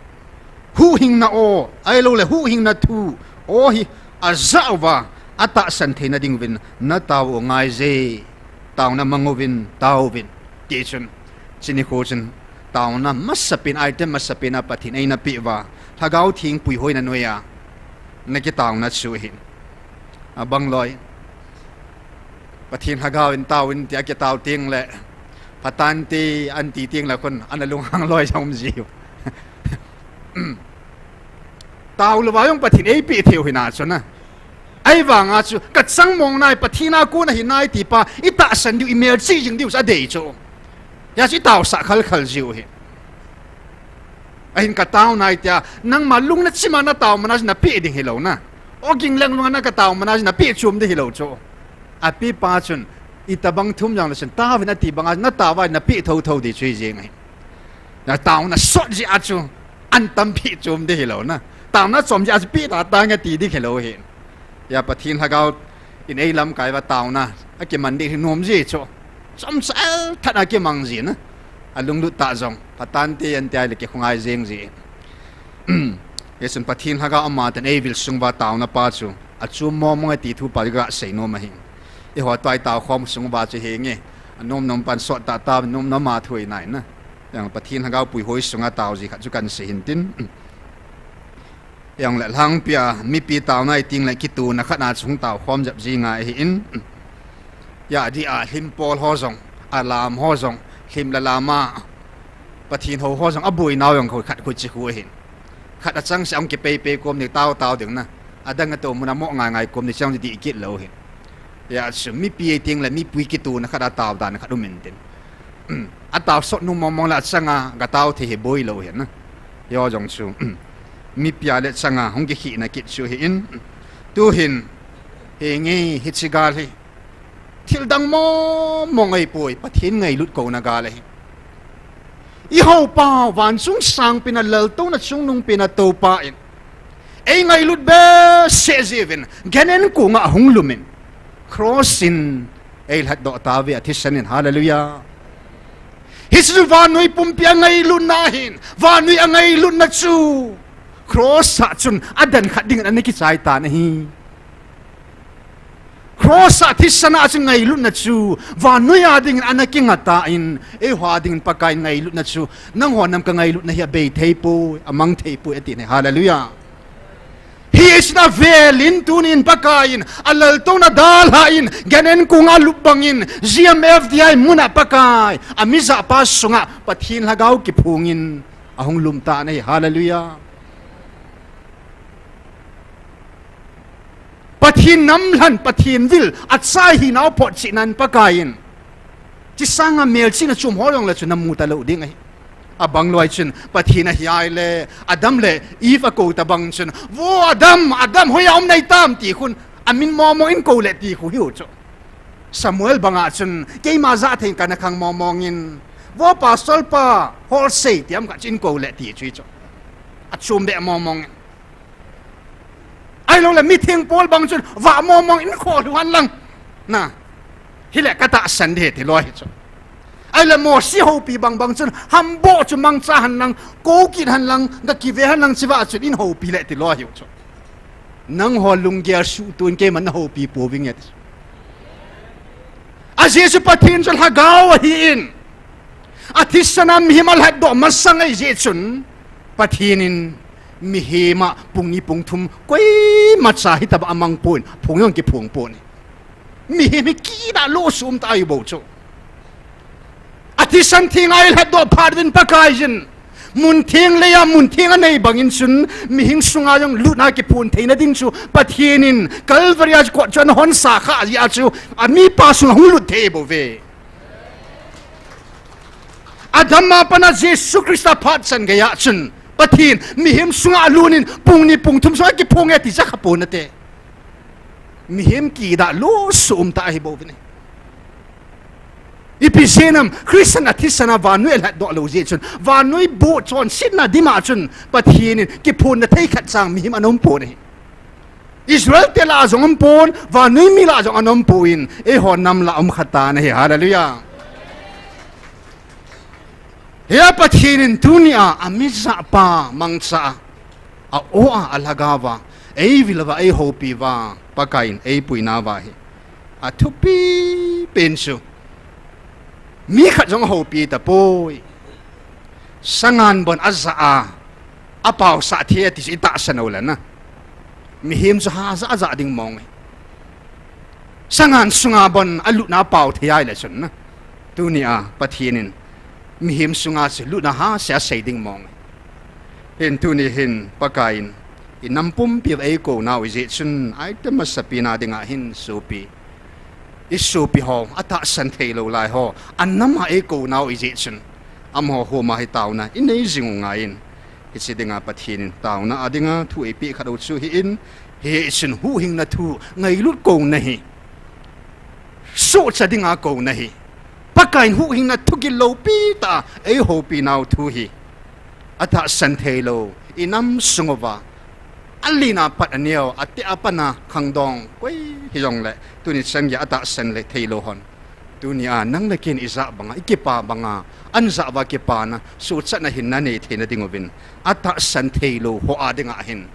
huhhingna o, ahilouleh huhhingna thu o hi ajah uva, atahsan theina diuvin, na tao u ngaije, taona mang uvin, tao uvin, ti chun, chuni khu chun, taona masapen, item masapen a Pathen eina peh uva, Lhagao Theng puihoina noiya, na kitaona chu ahi. Abang loi. Pathen Lhagao in tao in tia kitao tengle, phatante ahin ti tengle khun, ana lunghang loi jong um jiu. Tao louva jong Pathen eipeh theiu hina chu na. Ahivanga chu, kachang mong nai, Pathen a kon ahi nai tipa, itahsan diu, imelchih jing diu chu adei chu. Hia chu itaosah khalkhal jiu hi. Ahin katao nai tia, nangma lung nachima natao mana chu napeh ding hilou na. O ging leng lunga na katao mana chu napeh chom ding hilou chu. Apepa chun, itobang thum jongle chun, taovin ati banga, natao uva napeh thouthou ding chu hijeng ahi. Na taona sot jeh a chu, ahin tampeh chom ding hilou na. Taona chom jeh a chu peh tahtah nge ti ding hilou hi. Hia Pathen Lhagao in eilamkai uva taona, akiman ding hi nom ji chu. Chomcha el tah a kimang ji na. Alunglut tah jong, phatante ahin ti ahile kikhongai jeng ji. Hichun Pathen Lhagao amatah in eivil sung uva taona pa chu, achom mong mong e ti thu pa kaga sei nom ahi. Eiho tua itao khom sung uva chu henge, anom nom pan sot tahtah, nom nom a thu inai na. Jong Pathen Lhagao puihoi sunga tao ji khat chu kahin sei hin tin. Jongle lhangpia, mipi taona iti tengle kitona khat a chu hung tao khom jep ji ngai ahin. Hia dia lhimpol ho jong, alam ho jong, lhim le lam a, Pathen hou ho jong aboinau jong khat khu chi khu ahin. Khat achangseh a hung kipeipei kom ding, tao tao ding na. Adang atou mun a mo ngai ngai kom ding, chang dih kit lou ahin. Hia chu mipi iti tengle mipi kitona khat a tao dan khat um intin. Atao sot nu mong mong le achanga gatao thei hi boi lou ahi na. Hio jong chu, mipia le changa hung kikhehna kit chu ahin. Tuhin, henge hiche gal hi, thil dang mong mong ahipoi, Pathen ngailut kouna gal ahi. I houpa, vanchung sangpen a laltouna chungnungpen a Toupa in, eingailut behseh jeh uvin, gan-en konga ahung lum in, cross in eilhatdoh tauve, athisan in, hallelujah. Hiche chu vannoi pumpi a ngailutna ahin, vannoi a ngailutna chu, cross a chun adan khat dingin ana kichai tan ahi. Cross a thisan a chu ngailutna chu, vannoi a dingin ana kinga tan, eiho a dingin Pakaiyin ngailutna chu, nangho nam kangailutna hi abei theipoi, amang theipoi, ati ahi, hallelujah. Hiche avelin tunin Pakaiyin alaltouna dalhan, gan-en konga alup bangin, G M F D I muna Pakai, amijahpa sunga Pathen Lhagao kiphongin, ahung lum tan ahi, hallelujah. Pathen namlhen, Pathen vil, achai hinau photchetnan Pakaiyin, hiche sanga melchihna chom ho jongle chu namu talou ding ahi. Abang loi chun, Pathen ahi ahile, Adam le Eve akou tobang chun, vo Adam, Adam, hoiya um nai tam ti khun, amin mong mong in kou le ti khu hiu chu. Samuel banga chun, keima jah thei in kana khang mong mong in, vo pastor pa, holsei ti ham khat chu in kou le ti chu hi chu. Achom beh mong mong in. Ahiloule mitheng pol bang chun, vah mong mong in kholhu hen lang. Na, hile katahsan ding ahi ti loi hi chu. Ahile Mosi houpi bang bang chun, hamboh chu mangcha hen lang, kou kit hen lang, gakive hen lang, chuvang chun in houpi le ti loi hiu chu. Nangho lunggel suhtoh in keiman nahoupi pouvinge ti chu. Ajeh chu Pathen chu Lhagao ahin, athisan a mihem alhatdoh masang ahijeh chun, Pathen in mihem a pung ni pung thum koimacha hitobang amang pon, phong jong kiphong pon ahi. Mihem hi kidang lohsum tah ahi bou chu. Athisan thenga eilhatdoh phat uvin Pakaiyin, mun theng leiya mun theng anei bangin chun, mihing sunga jong lutna kiphon theina ding chu Pathen in Calvary a kot chu ana honsa khah jeh a chu, amipa sunga hung lut thei bouve. Adam a pat a Jesu Christa phat chan geiya chun Pathen mihem sunga alut in pung ni pung thum sunga kiphong e ti jakha pon nate. Mihem kidah lo sum ta ahi bouvin ahi. Ipi jeh ham, Christian a thisan a vannoi alhatdoh lou jeh chun, vannoi bohchonsetna dim a chun Pathen in kiphonna thei khat chang mihem ana um pon ahi. Israel te lah a jong um pon, vannoi mi lah a jong ana um pon, eiho nam lah a um khat ta ahi. Hallelujah. Hiya Pathen in tunia, amijahpa mangcha a, a-o a, alhagao va, eivil uva, eihoupi uva, Pakai in eipuina uva hi athupi pen chu, mi khat jong ahoupi tapoi. Sangan bon ajah a, apaosah thei ti chu itahsan uleh na. Mihem chu hajah ajah ding mong e. Sangan sunga bon alutna apao thei ahile chun na, tunia Pathen in mihem sunga chu lutna hahsa asei ding mong e. Hin tuni hin Pakai in inam pumpi eikou nau ijeh chun, aite masapi na dinga hin sopi, isopi ho, atahsan thei lou lai ho, anam a eikou nau ijeh chun, amaho homa hi taona inei jing u ngai in. Hiche dinga Pathen in taona a dinga thu eipeh khat u chu hi in, hichun huhhingna thu ngailut kouna hi, sohcha dinga kouna hi, Pakai in huhhingna thu gilou pi tah a eihoupi nau thu hi, atahsan thei lou, inam sung uva, alen a pat aneo, ate a pat a khangdong koi hijongle, tuni chan geiya atahsan le thei lou hon, tunia nang le ken ijah banga, ikipa banga, anjah uva kipana, sohchatna hinna nei theina ding uvin, atahsan thei lou ho a dinga hin,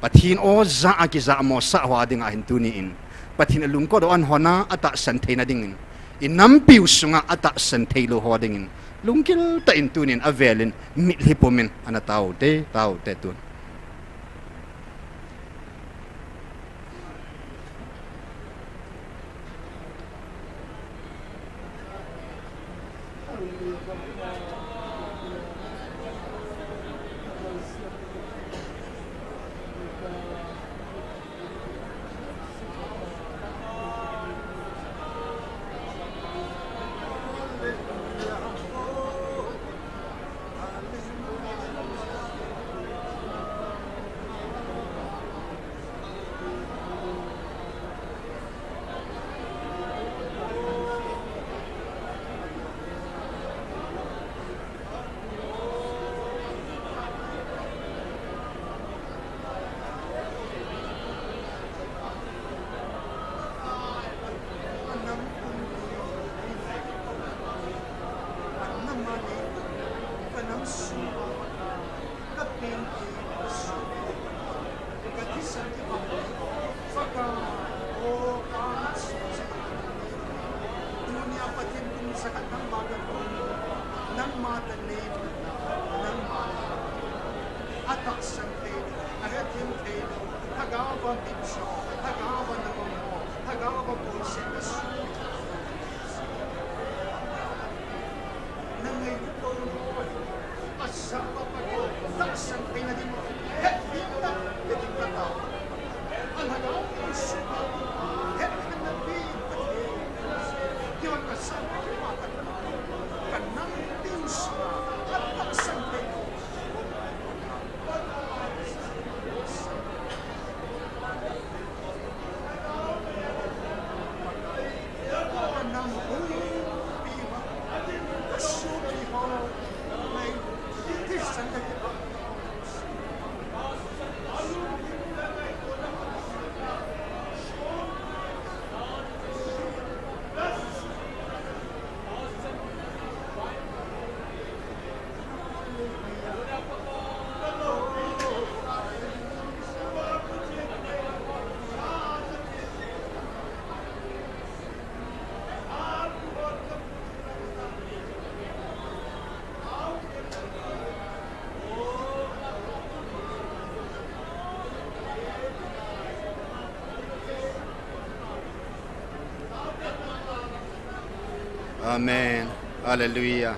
Pathen o jah a kijah mosah ho a dinga hin tuni in, Pathen alungkot u ahin hon a, atahsan theina dingin, inampiu sunga atahsan thei lou ho dingin, lunggil tah in tunin avel in mitlhi pum in ana tao te, tao te tun. Atahsan thei, ahethem thei lou, Lhagao va mitcho, Lhagao va nangho, Lhagao va bolseh kasu. Nangai lou, asah va Pathen, tahsan theina ding, hethem na, hethem na tao. Alhagao va sunga, hethem na pi Pathen, kion kasah va Pathen, kanam tiu sunga, atahsan thei lou. Amen. Hallelujah.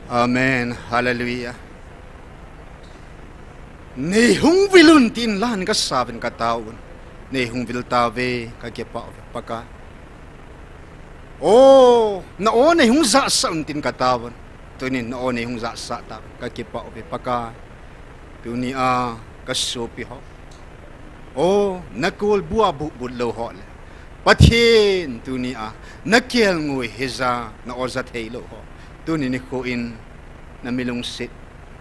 Amen. Hallelujah. Nei hung vil un tin lan ka sa uvin ka tao un. Nei hung vil tauve, ka kipah uve Pakai. O, na o nei hung jahsah un tin ka tao un. Tunin na o nei hung jahsah tauve, ka kipah uve Pakai. Tuni a ka sopi ho. O, na kolbu a bubut lou ho le Pathen tuni a na kelngoi hija na o ja thei lou ho. Tuni nikho in na mi lungset,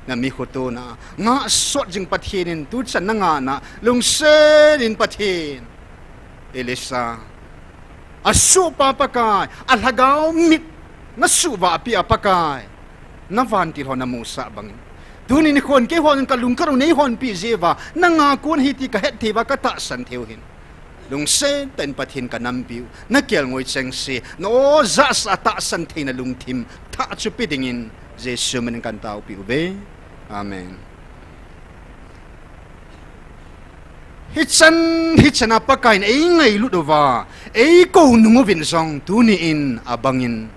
na mi khotona ngah sot jing Pathen in tuchan na ngahna lungset in Pathen. Elisha, a sohpa Pakai, a lhagao mit na suhvahpi a Pakai, na vantil ho na musah bangin. Tuni nikho in keiho in ka lung ka rou nei honpi jeh uva, nanga kon ahi ti ka het thei uva ka tahsan thei u hin. Lungset tah in Pathen ka nampi u, na kelngoi chengse, na o jahsah tahsan theina lungthim thah chu pe dingin Jesu min in kan taopi uve. Amen. Hichan, hichan a Pakai in ei ngailut uva, ei kou nung uvin jong tuni in abangin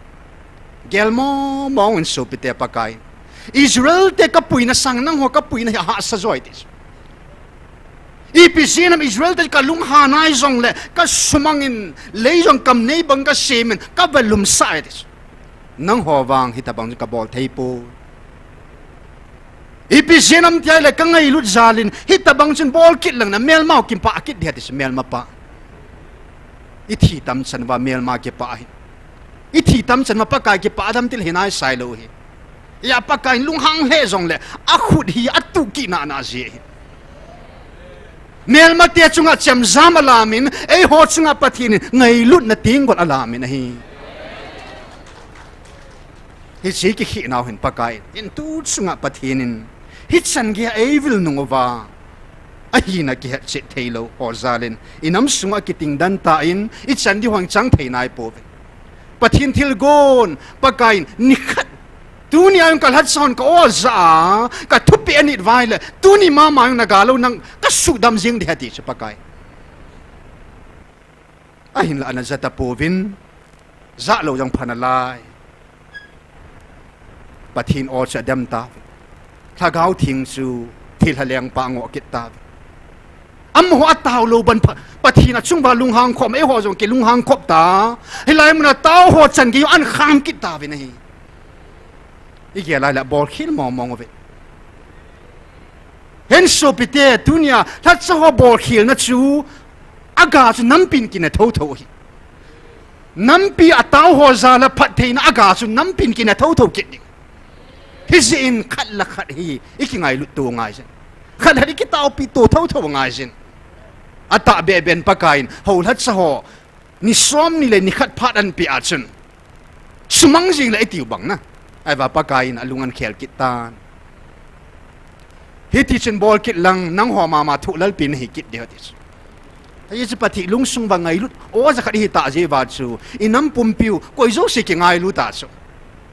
gel mong mong in sopite Pakai. Israel te ka puina sang nangho ka puina hi ahahsa joi ti. Ipi jeh ham Israel te ka lunghan nai jongle ka sumangin lei jong kam nei bang ka semin ka va lumsah e ti. Nangho vang hitabang ka bol thei poi. Ipi jeh ham ti ahile ka ngailut jal in hitabang chun bol kit lang na melmau kipah kit dia ti melmapa. I thi tam chan uva melma kipah hi. I thi tam chan uva Pakai kipah dam til hi nai sai lou hi. Hia Pakai in lunghang lheh jongle a khut hi a tuh kit nana jeh hi. Melmate chunga chemjam alamin, eiho chunga Pathen in ngailutna tenggol alamin ahi. Hiche kikhenau hin Pakai in, in tu chunga Pathen in hichan geiya ei vil nung uva, ahina kihetchet thei lou ho jal in, i nam sunga kiting dan tan, i chan ding ho chang thei nai pouve. Pathen thilgon, Pakai in, nikhat, tuni a jong ka lhacha hon ka o ja a, ka thupeh anit uva ahile, tuni mama jong na ga lou nang ka sudam jing ding ahi ti chu Pakai. Ahinla ana ja tapouvin, ja lou jong pha nalai. Pathen o chu adem tauve. Lhagao Theng chu thilha lengpa angoh kit tauve. Amaho atao lou ban pha, Pathen a chung uva lunghang khop, eiho jong kilunghang khop ta. Hilai muna tao ho chan gei u an kham kit tauvin ahi. I gel lai le bol khel mong mong uve. Hin sopite, tunia lhacha ho bol khelna chu aga chu nampin kina thotho hi. Nampi a tao ho jal a phattheina aga chu nampin kina thotho kit ding. Hijeh in khat le khat hi i kingailut to ngai jin. Khat le khat i kitaopi to thotho ngai jin. Atahbeh beh in Pakai in ho lhacha ho ni som ni le ni khat phat anpeh a chun sumang jing le i tiu bang na. Ahivang Pakai in alung an khel kit tan. Hiti chun bol kit lang, nangho mama thu lalpi nahi kit ding ahi ti chu. Hichu Pathen lungsung uva ngailut, o ja khat ihi tah jeh uva chu, i nam pumpi u, koi jouse kingailu ta chu.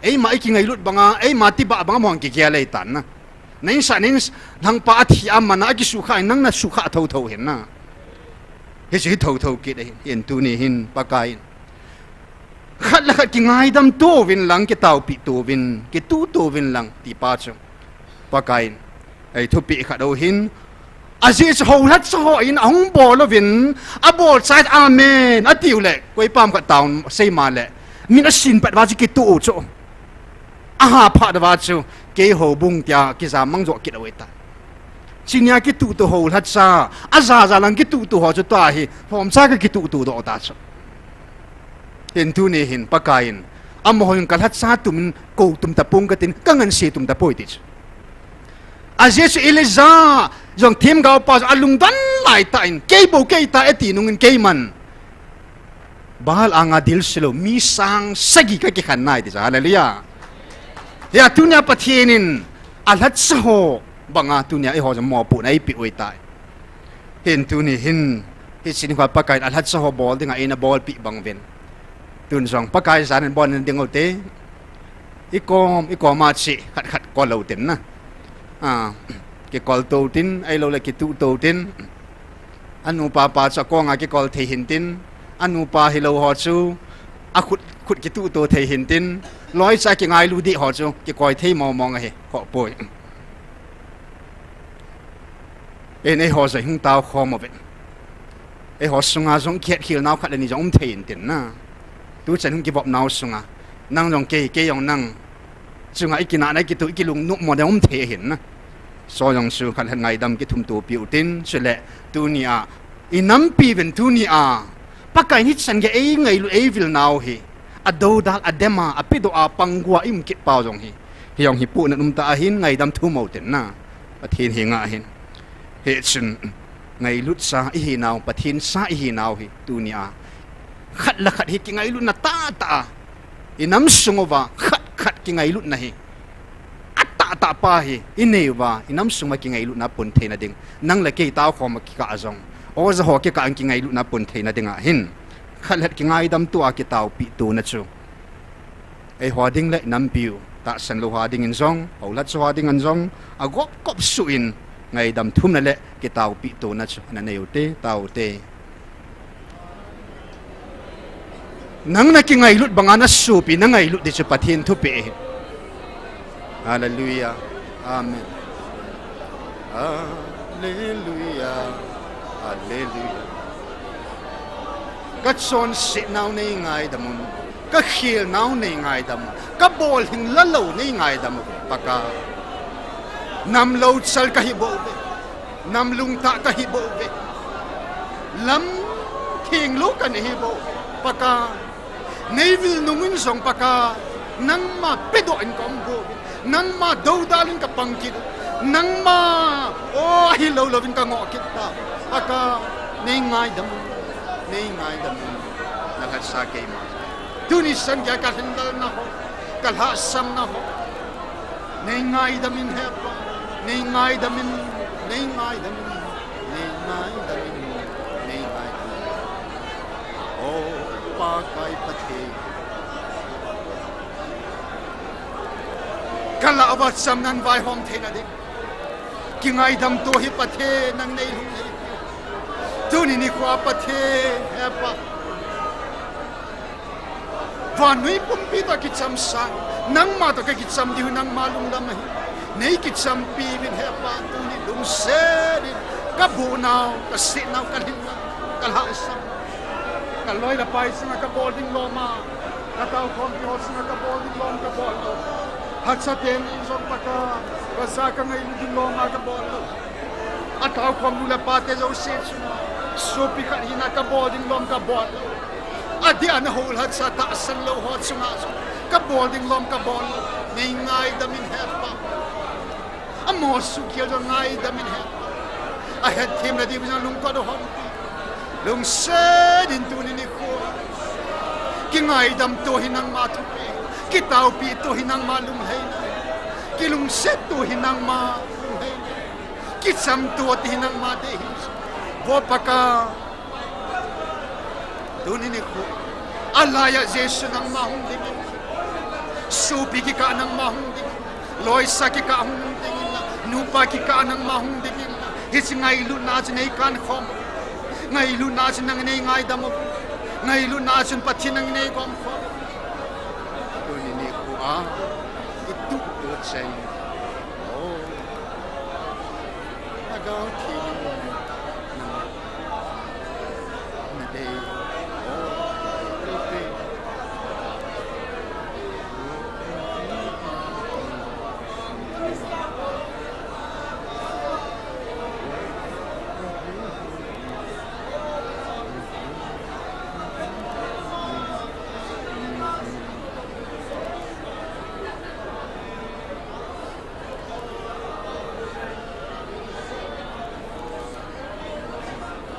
Eima i kingailut banga, eima tibah banga amahon kigel ahi tan na. Na insah, na ins-, lhangpa athi a mana, akisukha in, nang na sukha thotho hin na. Hichu hi thotho kit ahi, hin tuni hin, Pakai in. Khat le khat kingaidam to uvin lang, kitaopi to uvin, kituh to uvin lang, ti pa chu. Pakai in, ei thupeh khat u hin, ajeh chu ho lhacha ho in ahung bol uvin, abol chai, amen, atiu le, koi pam khat taon sei ma le, min asin pat uva chu kituh u chu. Aha phat uva chu, kei houbung tia kijam mang jo kit u ahi ta. Chunia kituh to ho lhacha, aja ja lang kituh to ho chu tua hi, lhomcha ka kituh to doh ta chu. Hin tuni hin Pakai in, amaho in ka lhacha tumin kou tum tapong katin, ka ngansi tum tapoi ti chu. Ajeh chu Elijah jong themgaopa jong alungdon lai tah in, kei bou kei ta e ti nungin keiman Baal anga dilse lou mi sang sagi ka kikhen nai ti chu, hallelujah. Hia tunia Pathen in alhacha ho banga tunia eiho jong mopohna eipeh u ahi tai. Hin tuni hin, hiche nikho Pakai in alhacha ho bol dinga eina bolpeh bang uvin. Tun jong Pakai jan in bol in ding u te. I kom, i kom a che khat khat kol lou tin na. A, kikol to tin, ahilou le kituh to tin. Anupa pa chu akonga kikol thei hin tin. Anupa hilou ho chu akhut Khut kituhto thei hintin, loicha kingailu dih ho chu kikoi thei mong mong ahi, khoh poi. Ei, eiho jong hung tao khom uvin. Eiho sunga jong kihetkhel nau khat le ni jong um thei intin na. Tuchan hung kivop nau sunga, nang jong kei, kei jong nang chunga ikinahna, ikituh, ikilungnop mo ding um thei ahin na. Chu jong chu khat le khat ngaidam kithumto piu tin, chule tunia inampi uvin, tunia Pakai in hichan gei eingailut, eivil nau hi, adoudal, adema, apedoh a, pangua ium kit pau jong hi, hi jong hi pohnat um tah ahin, ngaidam thum uvin tin na. Pathen henga hin. Hichun ngailut cha ihinau, Pathen cha ihinau hi tunia khat le khat hi kingailutna tahtah a, inam sung uva khat khat kingailutna hi atahtah pa hi inei uva, inam sung uva kingailutna pun theina ding, nang le kei tao khom a kikah a jong, oja ho kikah a kingailutna pun theina dinga hin, khat le khat kingaidam tua kitaopeh tona chu eiho ding le inampiu, tahsan lou ho dingin jong, houlhat chu ho dingin jong, agop kop suh in ngaidam thumna le kitaopeh tona chu ana nei ute, tao ute. Nang nakingailut banga nasopi nangailut ding chu Pathen thupeh ahi. Hallelujah. Amen. Hallelujah. Hallelujah. Kachonsetnau neingaidam un, kakhelnau neingaidam un, kabolhing lalou neingaidam un, Pakai. Nam louchal kahi bouve, nam lungtah kahi bouve, lam thenglou kana hi bouve, Pakai. Neivil nung in jong, Pakai, nangma pedoh in kaum bouve, nangma doudal in kapang kit, nangma, o, ahilou louvin kangoh kit ta, Pakai. Neingaidam un, neingaidam un, nalhatsa keima. Tuni chan geiya kalhinlelna ho, kalhahsamna ho, neingaidam in, Hepa, neingaidam in, neingaidam in, neingaidam in, neingaidam in. O Pakai Pathen, kalah uva chamna vaihom theina ding kingaidam to hi Pathen nang neilhung ahi. Tuni nikhoa Pathen, Hepa, vannoi pumpi toh kicham sang, nangma toh kakicham diu nangma lunglam ahi. Neikichampi uvin, Hepa, tuni lungset in kabohnau, kasetnau, kalhinnau, kalhahsam, kaloi le pai chunga kabol ding lom a, kataokhompi ho chunga kabol ding lom kabol lou, hachaten in jong, Pakai, kaja kangailut ding lom a kabol lou, ataokhom nu le pate jouse chunga, sopi khat hina kabol ding lom kabol lou, adeh a nahoulhatsa tahsan lou ho chunga jong kabol ding lom kabol lou, neingaidam in, Hepa. Amaho suhkhel jong ngaidam in, Hepa. Ahetthem na diuvin jong lungkot u hon, lungset in tuni nikho, kingaidam to hi nangma thupeh, kitaopi to hi nangma lunglhaina, kilungset to hi nangma lunglhaina, kicham to ti hi nangma dei hi. Vo Pakai, tuni nikho, alai a Jesu nangma hung dingin, sopi kikah nangma hung dingin, loisa kikah hung dingin, nupa kikah nangma hung dingin, hiche ngailutna chu neikankhom, ngailutna chu nang neingaidam u, ngailutna chun Pathen nang neigomkhom. Tuni nikho a, ituh to chai. O, Lhagao Theng in, nang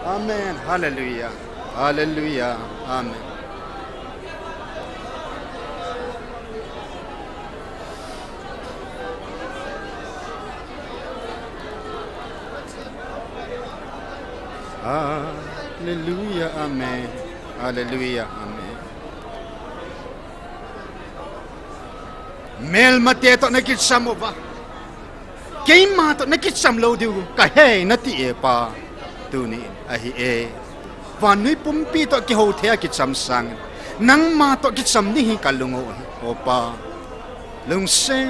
Amen. Hallelujah. Hallelujah. Amen. Hallelujah. Amen. Hallelujah. Amen. Melmate toh nakicham uva, keima toh nakicham lou diu kahei nati e Pa. Tuni in ahi e. Vannoi pumpi toh kihou thei a kicham sangin, Nangma toh kicham ding hi kalung u ahi. O Pa, lungset,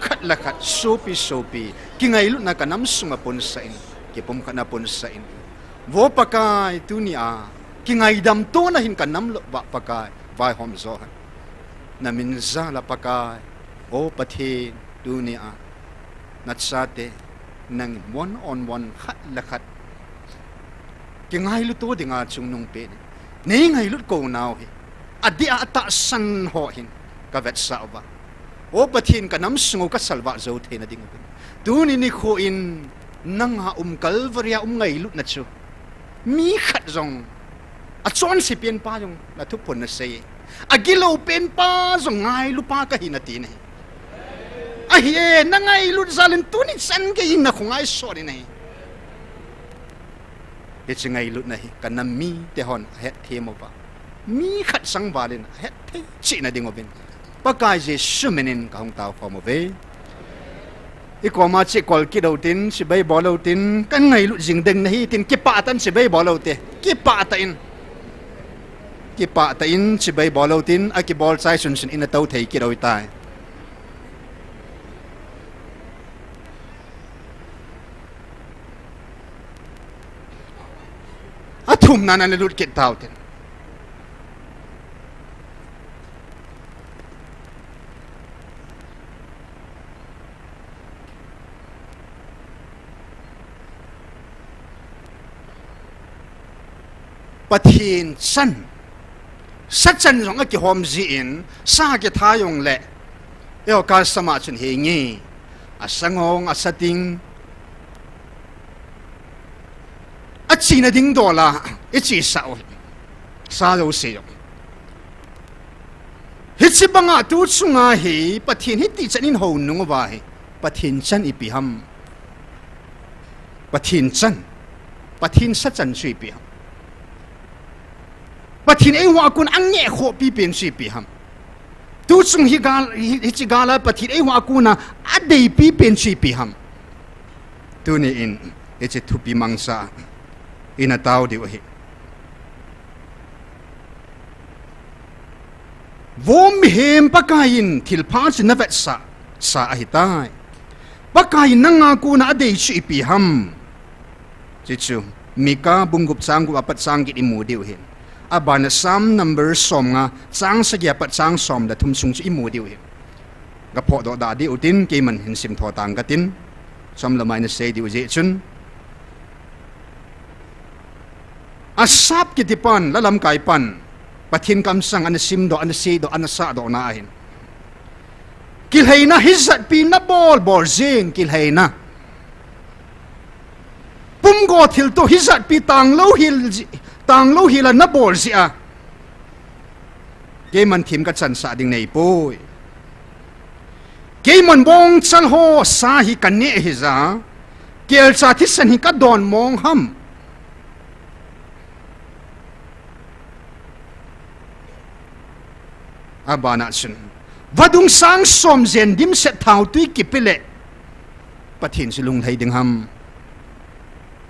khat le khat, sopi sopi, kingailutna kanam sunga punsah in, kipumkhatna punsah in. Vo Pakai, tunia kingaidam tona hin kanam lou uva Pakai, vaihom jo hen. Namin jal a Pakai, O Pathen, tunia nachate nangin one on one, khat le khat kingailut to dinga chungnung pen in, neingailut kou nau hi adeh a atahsan ho hin kavetsah uva, O Pathen, kanam sung u kasalvah jou theina ding uvin, tuni nikho in nanga um Calvary a um ngailutna chu mi khat jong, achonse penpa jong nathuphon nasei, agilou penpa jong ngailupa kahi nati nahi. Ahi e, nangailut jal in tuni chan gei in nakhongai sot in ahi. Hiche ngailutna hi kanam mite hon ahetthem uva, mi khat sangval in ahetthei chehna ding uvin, Pakai Jesu min in kahung taokhom uve. Ikoma cheh kol kit utin, chibai bol utin, kan ngailut jing ding nahi tin, kipah tah in chibai bol ute. Kipah tah in, kipah tah in chibai bol utin, akibol chai sunsun in atou thei kit u hitai. Athumna a nalut kit tautin. Pathen chan, sa chan jong akihom jin, sa kitha jongle, eiho kasama chun henge, asangong, asating, achena ding dola ichesah u, sa jouse jong. Hiche banga tu chunga hi Pathen hitichan in hou nung uva hi, Pathen chan ipi ham? Pathen chan, Pathen sa chan chu ipi ham? Pathen eiho a kon angeh khohpi pen chu ipi ham? Tu chung hi gal, hi, hiche gal a Pathen eiho a kona adeipi pen chu ipi ham? Tuni in hiche thupi mangcha ina tao diu ahi. Vo mihem, Pakai in thilpha chu navetsah sa ahitai. Pakai in nanga kona adei chu ipi ham? Chuchu Mika bung gup chang gup apat chang get imu diu ahi. Abana Psalm number somnga chang sagi apat chang som le thum sung chu imu diu ahi. Kaphohdoh dah diu tin, keiman hin simtho tang katin, chomlam a ina sei diu jeh chun, Asaph kitipan, la lamkai pan, Pathen kamsang ana simdoh, ana seidoh, ana sahdohna ahin, kilheina hijatpi nabol bol jing, kilheina, pumgo thilto hijatpi tanglou hel, tanglou hel a nabol jeh a, keiman them kachansah ding neipoi. Keiman bongchal ho sa hi kaneh hija, kelcha thisan hi kadon mong ham? Abana chun, vadung sang som jen dimset thaotwi kipe le Pathen chu lunglhai ding ham?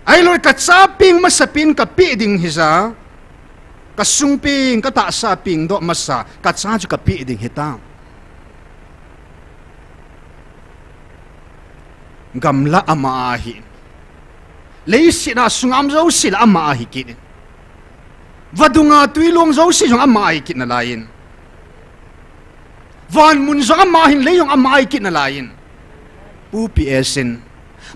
Ahilou le kacha peng masa pen kapeh ding hija, kasung peng, katahsa pengdoh masa kacha chu kapeh ding hitam? Gamla ama ahi. Leiset a sungam jouse la ama ahi kit in. Vadunga twilong jouse jong ama ahi kit nalai in. Vanmun jong ama ahin, lei jong ama ahi kit nalai in. Pu P S in,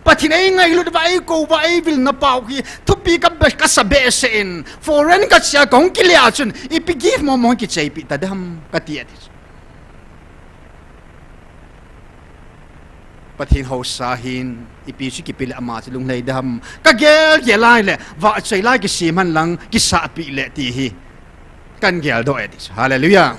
Pathen eingailut uva, eikou uva, eivilna pau hi thupi kabe, kasa behseh in, foreign kache a kahung kile a chun, ipi gift mong mong kicheipeh ta ding ham kati ati chu. Pathen haosa hin ipi chu kipe le ama chu lunglhai ding ham? Kagel gel lai le, vahchoi la kisem hen lang, kisahpeh le ti hi kan geldoh e ti chu. Hallelujah.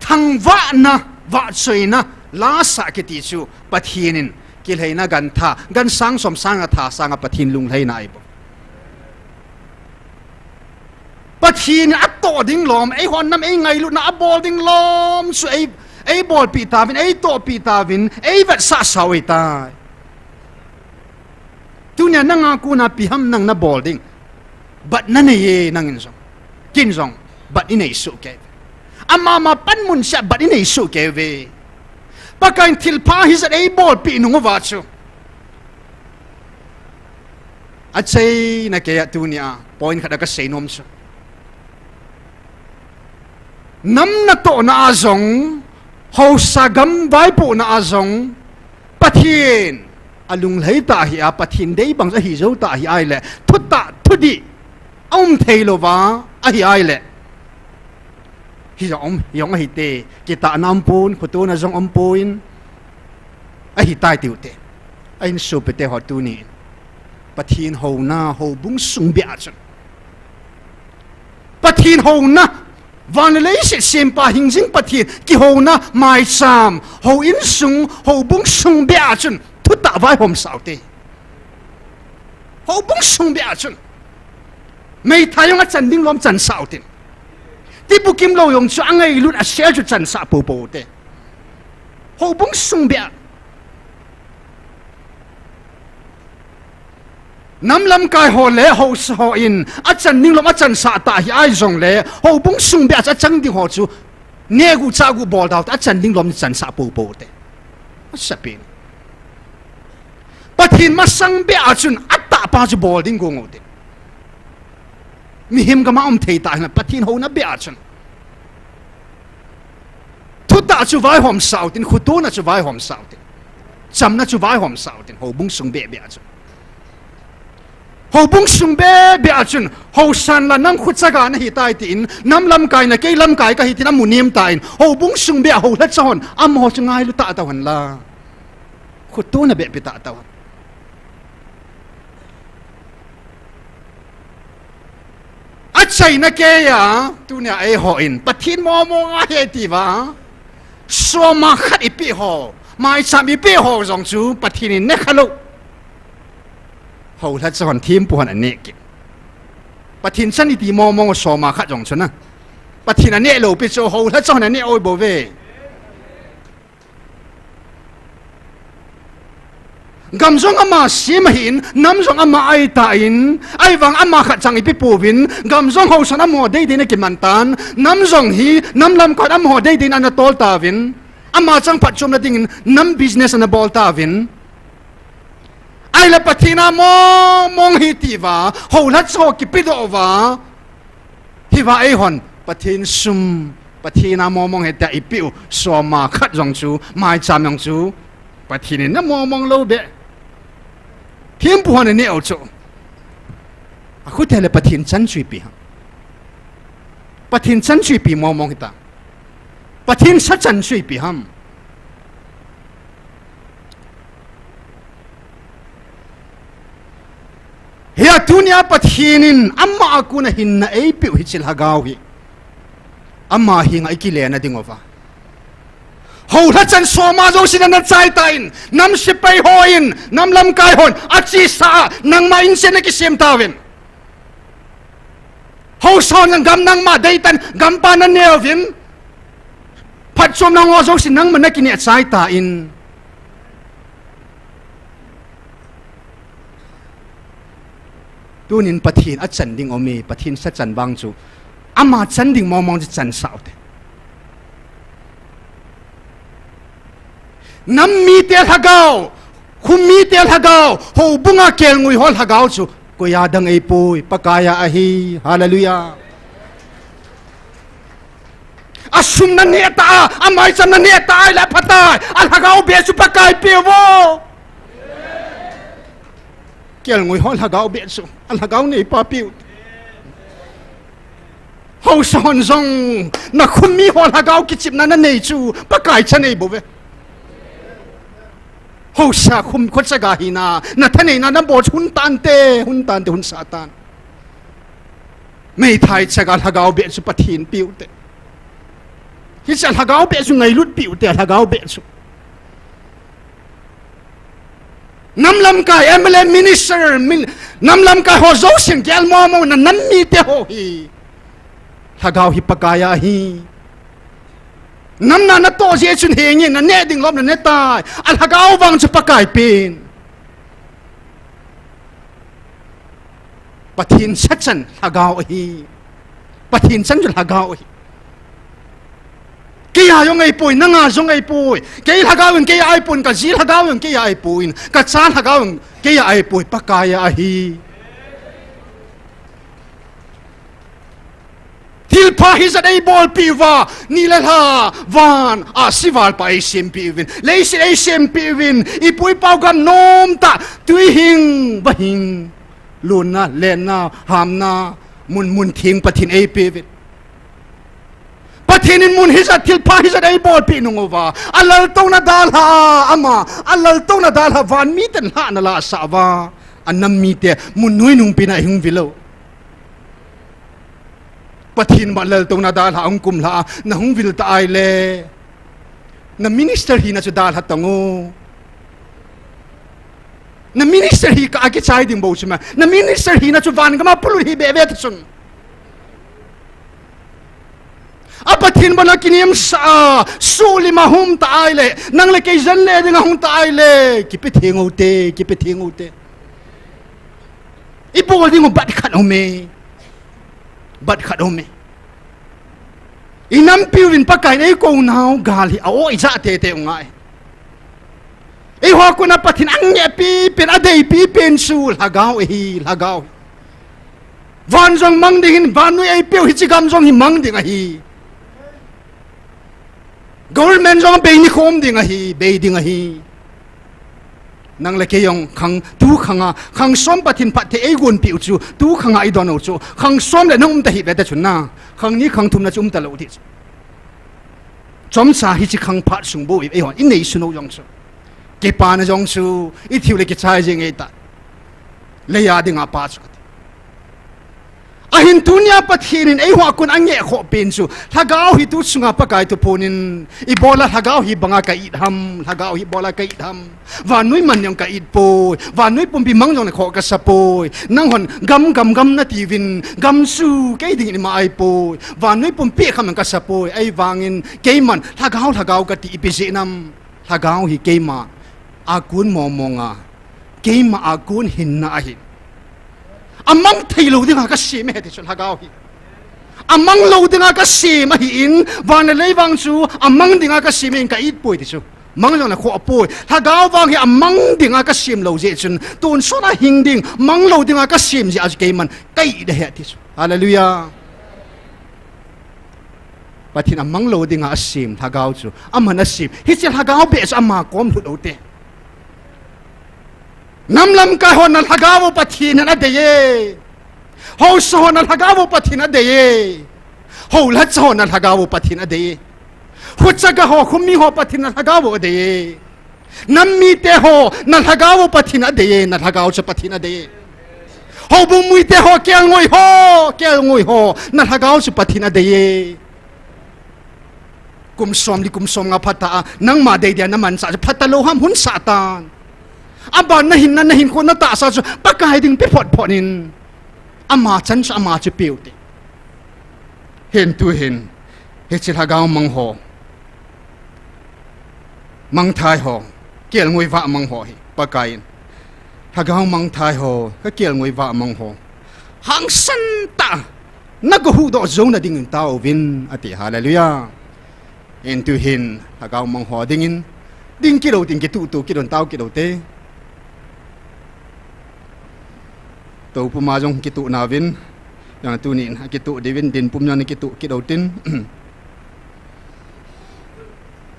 Thangvahna, vahchoina, la sah kiti chu Pathen in kilheina gantha, gan sang som sanga tha sanga Pathen lunglhaina ahi bou. Pathen in atoh ding lom, eihon nam eingailutna abol ding lom chu ei, eibolpeh tauvin, eitohpeh tauvin, eivetsah sau ahitai. Tunia nanga kona ipi ham nang nabol ding? Bat nanei e nangin jong. Ken jong. Bat inei soh kei. Ama ma panmun seh bat inei soh kei ve. Pakaiyin thilpha hijat eibolpeh nung uva chu. Achaina keiya tunia point khat a kasei nom chu. Nam natohna a jong, haosa gam vaipohna a jong, Pathen alunglhai tah ahi a, Pathen deibang ahi jou tah ahi ahile, thutah thudih aum theilouva ahi ahile. Hijong um, hijong ahite, kitahna umpon, khotona jong umpon, ahitai tiu te. Ahin sopite ho tunin. Pathen houna, houbung sung beh a chun. Pathen houna, van le leiset sempa hingjing Pathen kihouna, maicham, houin sung, houbung sung beh a chun, thutah vaihomsah ute. Houbung sung beh a chun. Meithai jong achan ding lom chansah utin. Ti bukim lou jong chu angailut asel chu chansah poupou ute. Houbung sung beh a. Nam lamkai ho le haosa hon achan ding lom achansah tah ahi jongle, houbung sung beh a chu achang ding ho chu, nehguh chahguh bol daute, achan ding lom chansah poupou ute. Asapen. Pathen masang beh a chun atahpa chu bol ding gong ute. Mihem gam a um thei tah hina, Pathen houna beh a chun. Thutah chu vaihomsah utin, khotona chu vaihomsah utin. Chamna chu vaihomsah utin, houbung sung beh beh a chun. Houbung sung beh beh a chun, haosan la nang khochaga nahitai tin, nam lamkai na kei lamkai kahi tin amu nem tan, houbung sung beh a houlhacha hon, amaho chu ngailu tah tauhen la. Khotona beh beh tah tauhen. Achaina keiya, tunia eihon, Pathen momong ahi tiuva. Soma khat ipeh ho, maicham ipeh ho jong chu, Pathen in nekhalou. Houlhacha hon thempu hon aneh kit. Pathen chan iti momong soma khat jong chu na. Pathen aneh lou pi chu, houlhacha hon aneh oi bouve. Gam jong ama sem ahin, nam jong ama ahitan, ahivang ama khat chang ipi pouvin, gam jong haosan amaho deidei in akiman tan, nam jong hi, nam lamkai amaho deidei in ana tol tauvin, ama chang phatchomna dingin, nam business ana bol tauvin. Ahile Pathen a momong ahi tiuva, houlhacha ho kipedoh uva, hiva eihon, Pathen sum, Pathen a momong ahi tia ipeh u, soma khat jong chu, maicham jong chu, Pathen in ana momong lou beh. Thempu hon aneh u chu. Akhote le Pathen chan chu ipi ham. Pathen chan chu ipi momong hita. Pathen sa chan chu ipi ham. Hia tunia Pathen in ama a kona hinna eipeh u hiche lhagao hi. Ama henga ikilena dinguva. Houlhachan soma jousen ana chai tan, nam sepai hon, nam lamkai hon, achesa a, nangma insung a kisem tauvin. Haosa hon gam nangma deitan, gampa naneuvin. Phatchomna ho jouse nangma nakineh chai tan. Tunin Pathen achan ding aume, Pathen sa chan vang chu. Ama chan ding mongmong chu chansah ute. Nam mite lhagao, khum mite lhagao, houbunga kelngoi ho lhagao chu, koiya dang ahipoi, Pakaiya ahi, hallelujah. Asum naneh ta a, amaicham naneh ta a, ahile aphatai, alhagao beh chu Pakai peuvo. Kelngoi ho lhagao beh chu, alhagao neipa peu. Haosa hon jong, nakhum mi ho lhagao kichepna nanei chu, Pakai cha nei bouve. Haosa khum khochaga hina, nathaneina nabol chu hun tante, hun tante, hun sah tan. Meithai chaga lhagao beh chu Pathen peute. Hiche lhagao beh chu ngailut peute, lhagao beh chu. Nam lamkai, M L A, minister, nam lamkai ho jousen gel mongmong na nam mite ho hi. Lhagao hi Pakaiya ahi. Nam na natoh jeh chun henge, naneh ding lom naneh tai. Alhagao vang chu Pakai pen. Pathen sa chan lhagao ahi. Pathen chan chu lhagao ahi. Keiya jong ahipoi, nanga jong ahipoi. Kei lhagao in keiya ahipoi, kaji lhagao in keiya ahipoi, kacha lhagao in keiya ahipoi, Pakaiya ahi. Thilpha hijat eibolpeh uva, ni le lha, van, ahsi val pa eisempeh uvin, leiset eisempeh uvin, ipu ipau gam nomtah, twi hing, vahing, lonna, lenna, hamna, mun, mun theng Pathen eipeh uvin. Pathen in mun hijat, thilpha hijat eibolpeh nung uva, alaltouna dalha a, ama, alaltouna dalha, van miten lhahna la asah uva, anam mite mun nuinung pen a ihung vilou. Pathen ma laltouna dalha a hung kumlha a, nahung vil ta ahile, na minister hina chu dalha tang o. Na minister hi kah a kichai ding bou chu ma. Na minister hina chu van gam a polut hi behbeh ta chun. A Pathen bana kinemsa a, sulim a hung um ta ahile, nang le kei jen le ding a hung ta ahile, kipe theng u te, kipe theng u te. Ibol ding u bat khat aume. Bat khat aume. Inampiu vin Pakaiyin eikou nau gal hi a-o ijat teitei u ngai. Eiho a kona Pathen in angeh pipen, adei pipen chu lhagao ahi, lhagao. Van jong mang ding ahin, vannoi eipeu hiche gam jong hi mang ding ahi. Government jong bei nikho um ding ahi, bei ding ahi. Nang le kei jong khang, tu khang a, khang som Pathen phatthei eigonpeh u chu, tu khang a idon u chu, khang som le nang um ta hih ve ta chun na, khang ni khang thum na chu um talou ding chu. Chomcha hiche khang phat sung bou hi eihon inei sun u jong chu, kipana jong chu, ithiu le kichai jeng e ta. Leiya dinga pa chu kati. Ahin tunia Pathen in eiho a kon angeh khoh pen chu, lhagao hi tu chunga Pakai thuphon in, ibola lhagao hi banga ka it ham, lhagao hi ibola ka it ham. Vannoi man jong ka it poi, vannoi pumpi mang jong le khoh kasa poi. Nanghon gam, gam, gam natiuvin, gam chu kei dingin ima ahipoi. Vannoi pumpi kham jong kasa poi. Ahivangin keiman lhagao, lhagao kati ipi jeh ham. Lhagao hi keima a kon mong mong a, keima a kon hinna ahi. Amang theilou dinga kasem ahi ti chu lhagao hi. Amang lou dinga kasem ahin, van le lei vang chu amang dinga kasem ahin ka it poi ti chu. Mang jong le khoh poi. Lhagao vang hi amang dinga kasem lou jeh chun, tonsot a hing ding, mang lou dinga kasem jeh a chu keiman ka it ahi ti chu. Hallelujah. Pathen amang lou dinga asem lhagao chu, aman asem. Hiche lhagao beh chu ama kom lhut u te. Nam lamkai hon na lhagao u Pathen in adei e. Haosa hon na lhagao u Pathen adei e. Hou lhacha hon na lhagao u Pathen adei e. Khucha ga ho, khumi ho Pathen na lhagao u adei e. Nam mite ho, na lhagao u Pathen adei e, na lhagao chu Pathen adei e. Houbung muite ho, kelngoi ho, kelngoi ho, na lhagao chu Pathen adei e. Kum som li kum som nga phat ta a, nangma dei dia na manchah chu phatah lou ham, hun sah tan. Aban na hinna, na hinkho na tahsa chu Pakai ding pe phot phot in. Ama chan chu ama chu peu te. Hin tu hin, hiche lhagao mang ho, mangthai ho, kelngoi vah mang ho hi Pakai in, lhagao mangthai ho, ka kelngoi vah mang ho, hangsan tah a na ga huhdoh jouna dingin taovin, ati. Hallelujah. Hin tu hin, lhagao mang ho dingin, ding kit u tin kituh tuh kit un, tao kit u te. Toupum a jong kituh nauvin, jong tunin akituh diuvin, dinpum jong kituh kit u tin.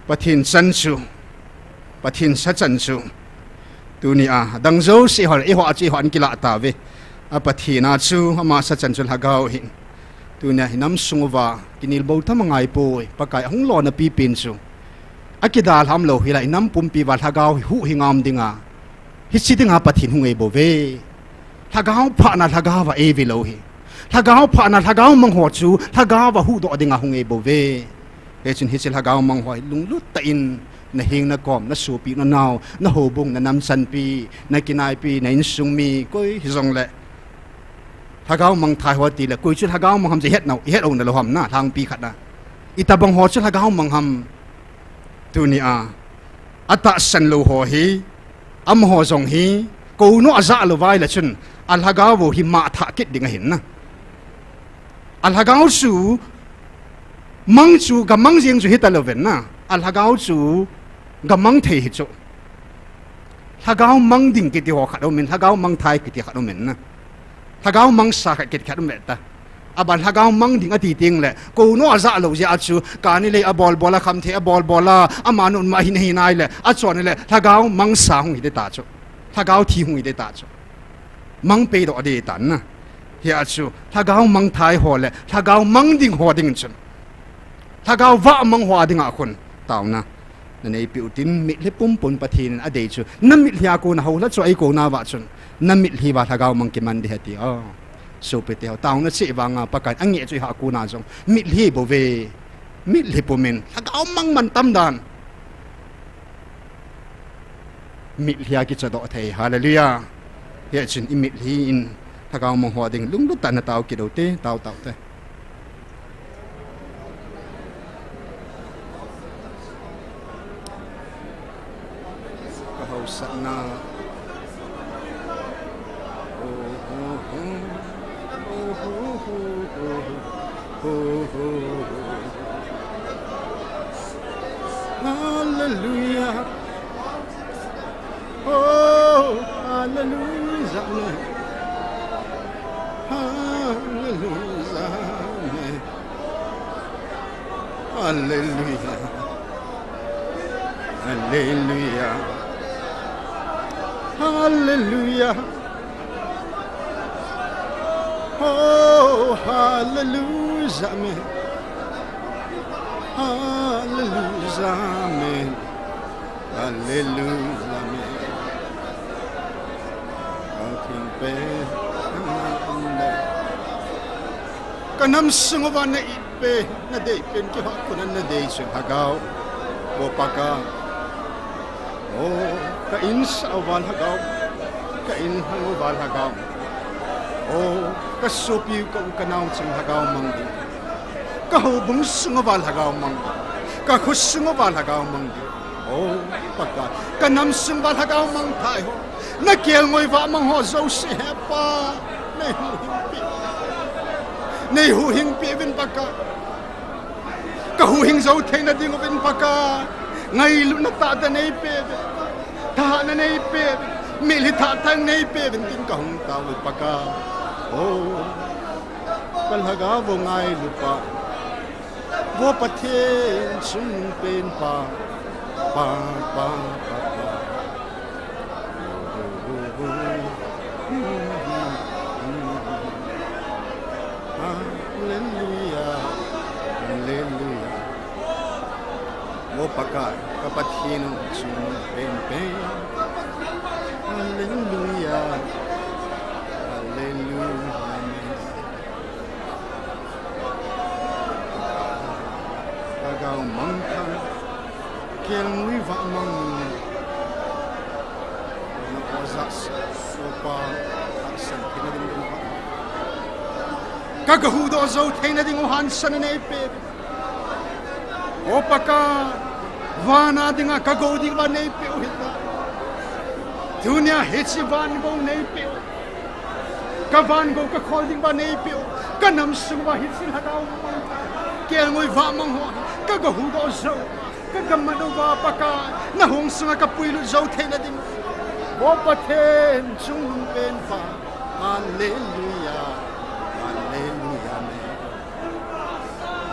Pathen chan chu, Pathen sa chan chu, tunia adang jouse ho, eiho a chu eiho in kilah tauve. A Pathen a chu ama sa chan chu lhagao ahin. Tunia hi nam sung uva kinelbou tham angai poi, Pakai ahung lona pipen chu. Akidalham lou hila, i nam pumpi uva lhagao hi huhhing a um dinga, hiche dinga Pathen hung eibouve. Lhagao phatna lhagao va eive lou hi. Lhagao phatna lhagao mang ho chu lhagao va huhdoh dinga hung eibouve. Hichun hiche lhagao mang ho hi lunglut tah in, na heng na kom, na sopi na nao, na houbung, na nam chanpi, na kinaipi, na insung mi, koi hijongle, lhagao mangthai ho tile, koi chu lhagao mang ham chu i het nau, i het u nalou ham na, lhangpi khat na. Itobang ho chu lhagao mang ham. Tunia, atahsan lou ho hi, amaho jong hi, Kouno ajah lou vai le chun, a lhagao vo hi mangthah kit ding ahin na. A lhagao chu, mang chu, gamang jeng chu hita lou ven na. A lhagao chu, gamang thei hi chu. Lhagao mang ding kiti ho khat um in, lhagao mang thai kiti khat um in na. Lhagao mangsa khat kiti khat um ve ta. Aban lhagao mang ding ati ting le, kouno ajah lou jeh a chu, kani lei abol bol a, khamthei abol bol a, ama nun ma hin hi nai le, achon le, lhagao mangsa hung hi de ta chu. Lhagao thi hung hi de ta chu. Mang pei doh de tan na. Hi a chu, lhagao mang thai ho le, lhagao mang ding ho ding chun. Lhagao va mang ho a ding a khun, tauna. Na nei piu tin mitlhi pumpun Pathen in a dei chu. Na mitlhi a kona ho la chu ei kona va chun. Na mitlhi va lhagao mang kiman de hati. Oh. Sopi te ho, tauna che vanga Pakai, a nge chu ha kona jong. Mitlhi bo ve. Mitlhi pumin. Lhagao mang man tam dan. Mitlhi a kicha doh thei. Hallelujah. Hi a chun i mitlhi in. Lhagao mang ho ding. Lunglut tah na tao kit u te, tao tao te. Ka hausatna. Hallelujah. Oh, hallelujah. Hallelujah. Hallelujah. Hallelujah. Hallelujah. Oh, hallelujah, amen. Hallelujah, amen. Hallelujah, amen. Ka thingpen, ka nam sung uva na it pen, na dei pen, kihoukhomna na dei chu lhagao. Vo Pakai. Oh, ka insung uva lhagao. Ka inlhang uva lhagao. Oh, ka sopi ka u ka nao chunga lhagao mang ding. Ka houbung sung uva lhagao mang ding. Ka kho sung uva lhagao mang ding. Oh, Pakai, ka nam sung uva lhagao mang thai ho. Na kelngoi va mang ho jouse he Pa. Nei huhhingpi. Nei huhhingpi uvin Pakai. Ka huhhing jou theina ding uvin Pakai. Ngailutna tahta nei pe uvin. Thahatna nei pe uvin. Mitlhi thah thang nei pe uvin tin ka hung tao uvin Pakai. Oh, ka lhagao vo ngailu pa. Vo Pathen chungnungpen pa, pa, pa, pa, pa. Hallelujah, hallelujah. Vo Pakai, ka Pathen chungnungpen pen. Hallelujah, hallelujah, amen. Lhagao mang thang, kelngoi va mang, na oja sopa, hasan theina ding u va. Ka ga huhdoh jou theina ding u hansan nei pe. O Pakai, vana dinga ka gou ding uva nei pe u hita. Tunia hiche van gou nei pe u. Ka van gou ka khol ding uva nei pe u. Ka nam sung uva hiche lhagao mang, kelngoi va mang ho ka ga huhdoh jou, ka ga man uva Pakai, na hung sunga ka puilut jou theina ding. O Pathen chungnungpen pa. Hallelujah. Hallelujah. Amen.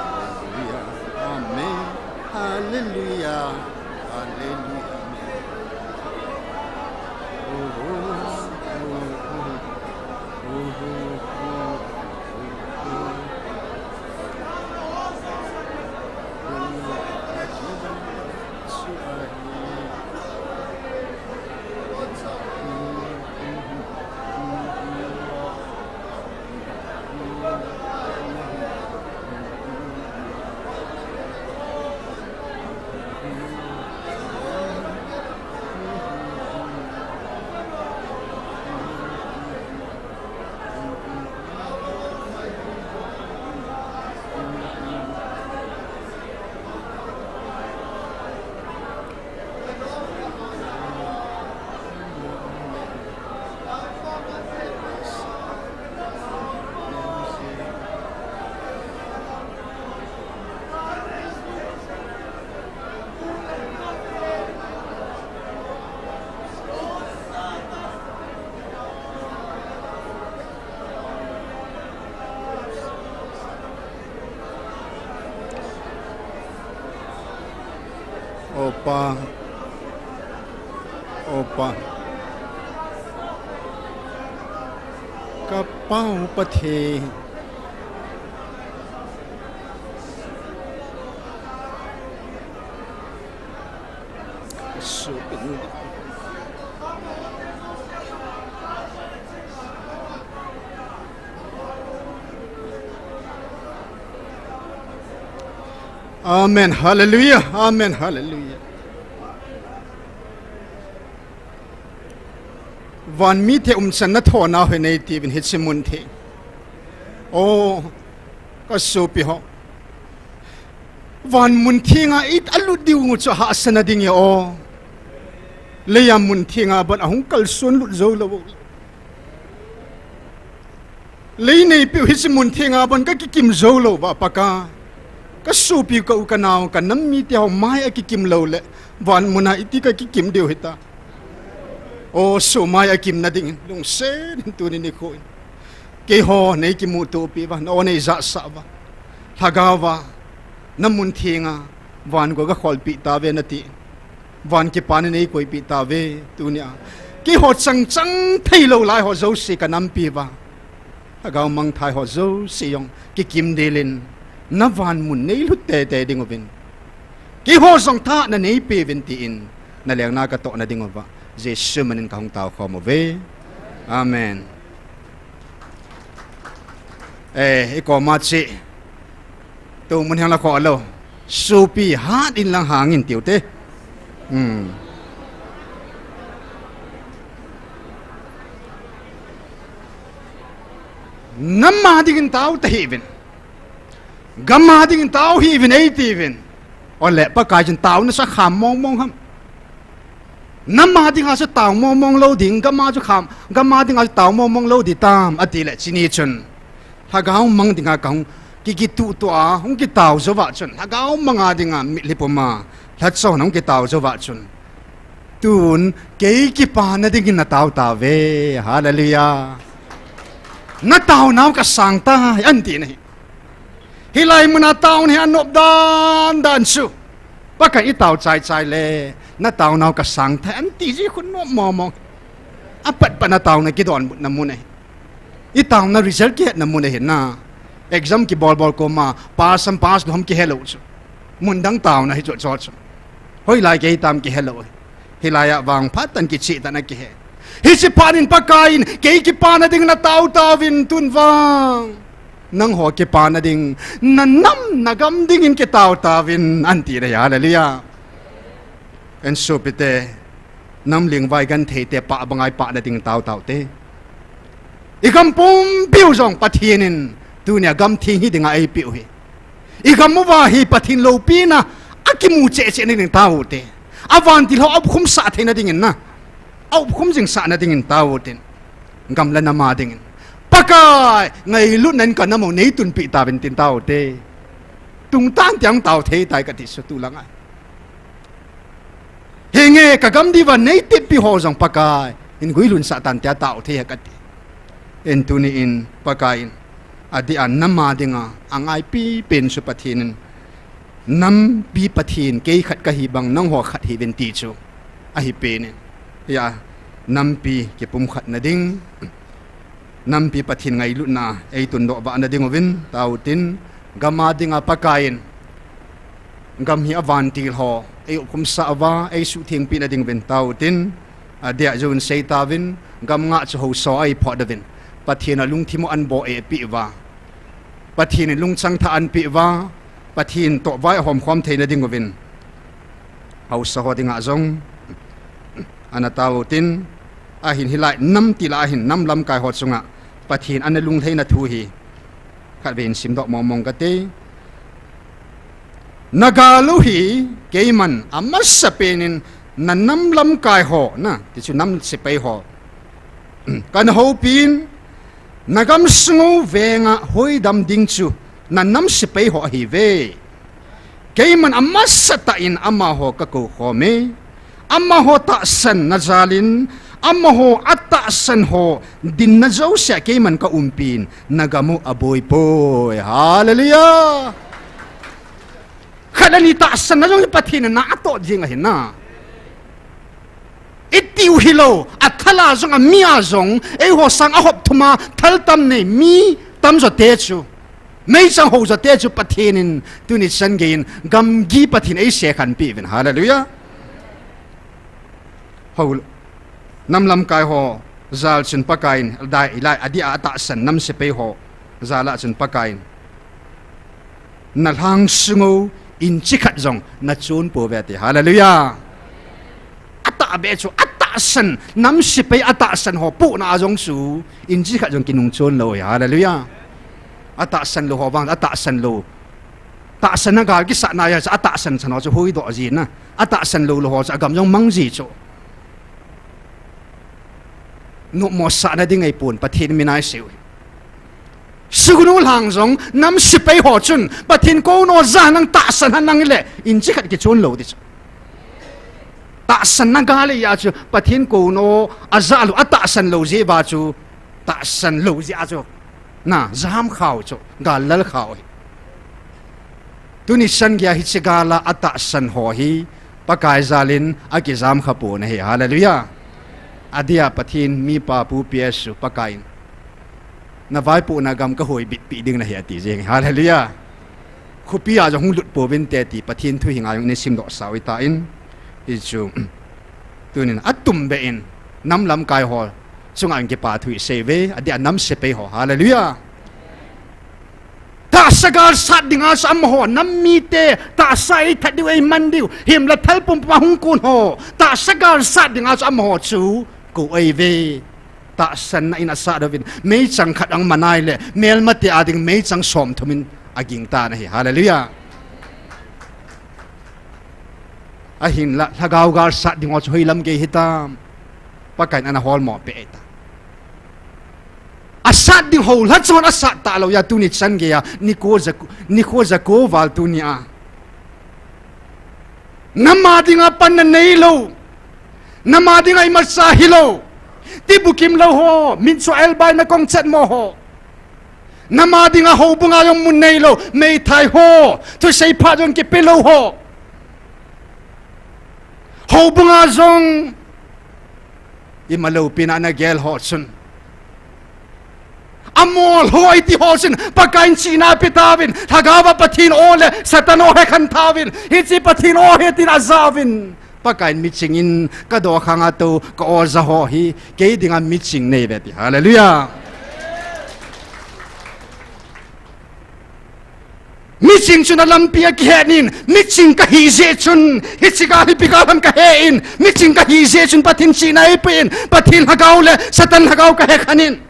Hallelujah. Amen. Hallelujah. Hallelujah. Amen. Oh, oh, oh, oh. Oh, oh, oh, oh, oh. Opa, Opa, ka Pa u Pathen. Amen. Hallelujah. Amen. Hallelujah. Van mite umchan na thona hoi nei tivin hiche mun theng. O, ka sopi ho. Van mun thenga i alut diu chu hahsatna ding e o. Leiya mun thenga ban ahung kalson lut jou lou. Lei neipiu hiche mun thenga ban ka kikim jou lou va Pakai. Ka sopi ka u ka nao ka nam mite ho mai a kikim lou le. Van muna iti ka kikim diu hita. O, sumai a kimna dingin, lungset in tuni nikho in. Keiho nei kimuto pi uva, na o nei jahsah uva. Lhagao va, na mun thenga, van go ka kholpi tave nati. Van kipana nei koipi tave, tunia. Keiho chang chang thei lou lai ho jouse ka nampi uva. Lhagao mangthai ho jouse jong, kikim dilin, na van mun nei lut tete ding uvin. Keiho jong tha na neipi uvin tin, na lengna ka tohna ding uva. Jesu min in ka hung tao khom uve. Amen. Eh, i koma chi. Tu mun hang la kho lo. Sopi hat in lang hangin tiu te. Hmm. Nam a dingin tao ta hih uvin. Gam a dingin tao hih uvin ei ti uvin. Ole, Pakai chun taona chu kham mong mong ham. Nam a dinga chu tao mong mong lou ding, gam a chu kham, gam a dinga chu tao mong mong lou ding tam, ati le chini chun. Lhagao mang dinga ka hung kikituh tua, hung kitao jou va chun. Lhagao mang a dinga mitlhi puma, lhachon hung kitao jou va chun. Tun, kei kipana dingin na tao tave. Hallelujah. Na taonau ka sang tai, an ti nahi. Hilai muna taona hi anop dan dan chu. Pakai i tao chai chai le, na taonau ka sang tai, an ti ji khun nop mong mong. Apat pat na taona kidonbutna mun ahi. I taona result kihetna mun ahi na. Exam kibol bol koma, pass am pass lou ham kihe lou chu. Mun dang taona hi chu chu chu. Hoilai kei tam kihe lou. Hilai a vang phat tan kichih tan a kihe. Hiche phat in Pakai in, kei kipana ding na tao tauvin tun vang. Nangho kipana ding, na nam, na gam dingin kitao tauvin, an ti le, hallelujah. En sopi te, nam lingvai genthei te, pah banga i pahna ding tao tao te. I gam pumpiu jong Pathen in, tunia gam theng hi dinga eipeh u hi. I gam uva hi Pathen loupina, akimu cheh cheh na ding tao u te. A vantil ho a upkhum sah theina dingin na. A upkhum jing sahna dingin tao u tin. Gam le nam a dingin. Pakai, ngailutna in ka nam u nei tunpeh tauvin tin tao u te. Tungtang tiang tao thei tai ka ti chu tu lang a. Henge ka gam diuva nei teppi ho jong Pakai, in guilhun sah tan tia tao thei ha ka ti. En tuni in Pakai in, adeh a nam a dinga, angaipi pen chu Pathen in, nampi Pathen kei khat kahi bang nangho khat hiuvin ti chu, ahi pen in. Hia, nampi kipumkhatna ding, nampi Pathen ngailutna, ei tundoh vahna ding uvin, tao u tin, gam a dinga Pakai in, gam hi a vantil ho, ei upkhum sah uva, ei suhthengpeh na ding uvin, tao u tin, adeh a jong sei tauvin, gam ngah chu haosa a ei phot uvin, Pathen a lungthim u an boh eipeh uva. Pathen in lungchang thah an peh uva, Pathen toh vai a homkhom theina ding uvin. Haosa ho dinga jong, ana tao u tin, ahin hilai nam til a hin nam lamkai ho chunga, Pathen ana lunglhaina thu hi, khatvei in simdoh mong mong ka te. Na gal u hi, keiman amasapen in na nam lamkai ho, na, ti chu nam sepai ho. Kana houpin, na gamsung u venga hoidam ding chu, na nam sepai ho ahiuve. Keiman amasatah in amaho ka koukhom e. Amaho tahsanna jal in, amaho atahsan ho dinna jousea keiman ka umpin, na gam u aboi poi. Hallelujah! le ni tahsanna jong hi Pathen in na atoh jing ahi na. Itiu hilou, athal a jong, ami a jong, eiho sang a hop thum a, thal tam nei, mi tamjo te chu. Meichang houjo te chu Pathen in, tuni chan gei in, gamgi Pathen in eisei khanpeh uvin. Hallelujah. Hou, nam lamkai ho, jal chun Pakai in, dai, ilai, adeh a atahsan, nam sepai ho, jal a chun Pakai in. Na lhang sung u inch khat jong na chon pouve ati. Hallelujah. Atahbeh chu, atahsan, nam sepai atahsan ho, pohna a jong chu, inch khat jong kinung chon lou hi. Hallelujah. Atahsan lou ho vang, atahsan lou. Tahsanna gal kisahna a chu, atahsan san ho chu, huidoh ji na. Atahsan lou lou ho chu, agam jong mang ji chu. Nopmo sahna ding ahipon, Pathen min a isei u hi. Sugnu lhang jong, nam sepai ho chun, Pathen kouno ja nang tahsan han nang ile, inch khat kichon lou ding chu. Tahsanna gal a chu, Pathen kouno aja lou, atahsan lou jeh uva chu, tahsan lou jeh a chu. Na, jam khau chu, gal lal khau hi. Tuni chan gei a hiche gal a atahsan ho hi, Pakai jal in akijam kha pon ahi. Hallelujah. Adeh a Pathen mipa pu P S u Pakai in. Na vaipohna gam kahoi bitpi ding nahi ati jeng. Hallelujah. Khopi a jong hung lut pouvinte ti Pathen thu hi ngai jong ina simdoh sau hita in. Hichu. Tunin atumbeh in nam lamkai ho chunga in kipa thu isei uve, adeh a nam sepai ho. Hallelujah. Tahsa gal sat dinga chu amaho, nam mite, tahsa eithat diu, eiman diu, himle thal pumpum a hung kon ho, tahsa gal sat dinga chu amaho chu kou eive. Tahsanna in asat uvin, meichang khat ahung man a ile, melmate a ding meichang somthum in aging tan ahi. Hallelujah. Ahinla, lhagao gal sat ding ho chu hoilam gei hitam. Pakai in ana holmo peh ta. Asat ding ho lha chun asat talou a tuni chan gei a, nikho jako, nikho jako val tuni a. Nam a dinga panna neilou. Nam a dinga imacha hilou. Tibukim lou ho, min chu elbai na kong chet mo ho. Nam a dinga houbung a jong mun neilou, meithai ho, thusei pha jong kipe lou ho. Houbung a jong, ima loupina nagel ho chun. Amol ho iti ho chun, Pakai in chihna ape tauvin, lhagao a Pathen o le, Satan o hekhen tauvin, hiche Pathen o hi tin ajauvin. Pakai in miching in, kadokhang a tou, ka oja ho hi, kei dinga miching neive ti. Hallelujah. Miching chun alampi akihet in, miching kahi jeh chun, hiche gal hi ipi gal ham kahe in, miching kahi jeh chun Pathen chihna eipe in, Pathen lhagao le Satan lhagao kahekhen in.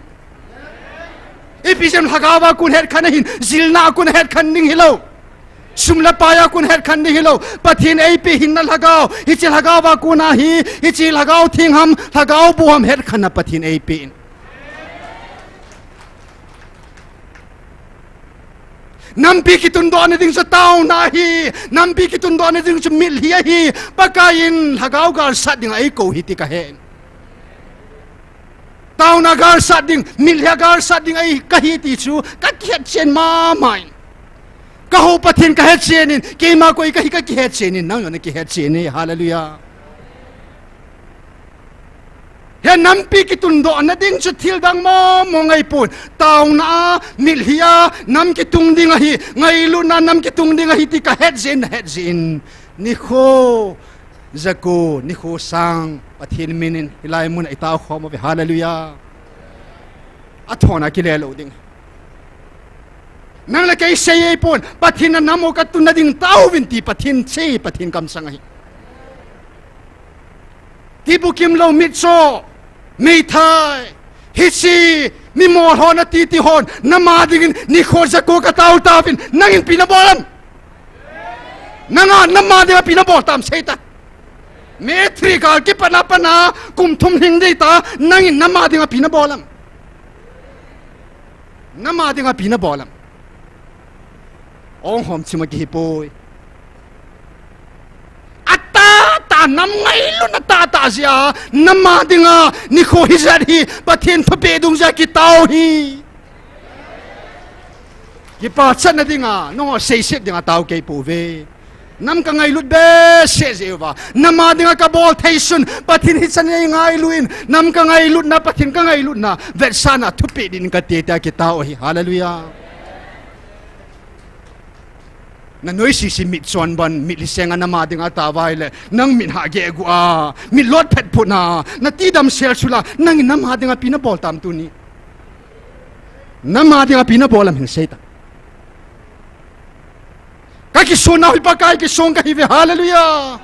Ipi jeh ham lhagao a kon hetkhen ahin, jilna a kon hetkhen ding hilou. Sum le pai a kon hetkhen ding hilou. Pathen eipe hinna lhagao, hiche lhagao a kon ahi, hiche lhagao theng ham, lhagao bu ham hetkhenna Pathen eipe in. Nampi kitundohna ding chu taona ahi, nampi kitundohna ding chu mitlhi ahi, Pakai in lhagao gal sat dinga eikou hi ti kahen. Taona gal sat ding, mitlhi a gal sat ding ahi kahi ti chu, kakihet chen mama in. Kahou Pathen kahet chen in, keima koi kahi kakihet chen in, nang jong nakihet chen e, hallelujah. Hi nampi kitundohna ding chu thil dang momo ngei pon. Taona a, mitlhi a, nam kitung ding ahi, ngailutna nam kitung ding ahi ti kahet jeh in, nahet jeh in. Nikho jako, nikho sang, Pathen min in, hilai mun a itao khom uve, hallelujah. Athona kile lou ding. Nang le kei sei ei pon, Pathen in anam u katunna ding taovin ti Pathen che, Pathen kamsang ahi. Tibukim lou mitcho, meithai, hiche, mi molhona titi hon, nam a dingin nikho jako katao taovin, nangin ipi nabol am? Nanga nam a dinga ipi nabol tam seita. Matric gal kipatna patna, kum thum lhing ding ta, nangin nam a dinga ipi nabol am? Nam a dinga ipi nabol am? Ong hom chima kihipoi. Atahtah nam ngailutna tahtah jeh a, nam a dinga nikho hijat hi, Pathen thupeh dungjuia kitao hi. Kipachatna dinga, nangho seiset dinga tao kei pouve. Nam kangailut behseh jeh uva, nam a dinga kabol thei sun, Pathen hichan neingailu in, nam kangailutna, Pathen kangailutna vetsahna thupeh dingin kate tia kitao ahi. Hallelujah. Nanoise se mitcho ban, mitlhi senga nam a dinga ataovai le, nang mit hah gehguh a, mitlot phetphut na, nati damsel sula, nangin nam a dinga ipi nabol tam tuni? Nam a dinga ipi nabol am hin seitan. Kakisonnau hi Pakai kisong kahiuve, hallelujah.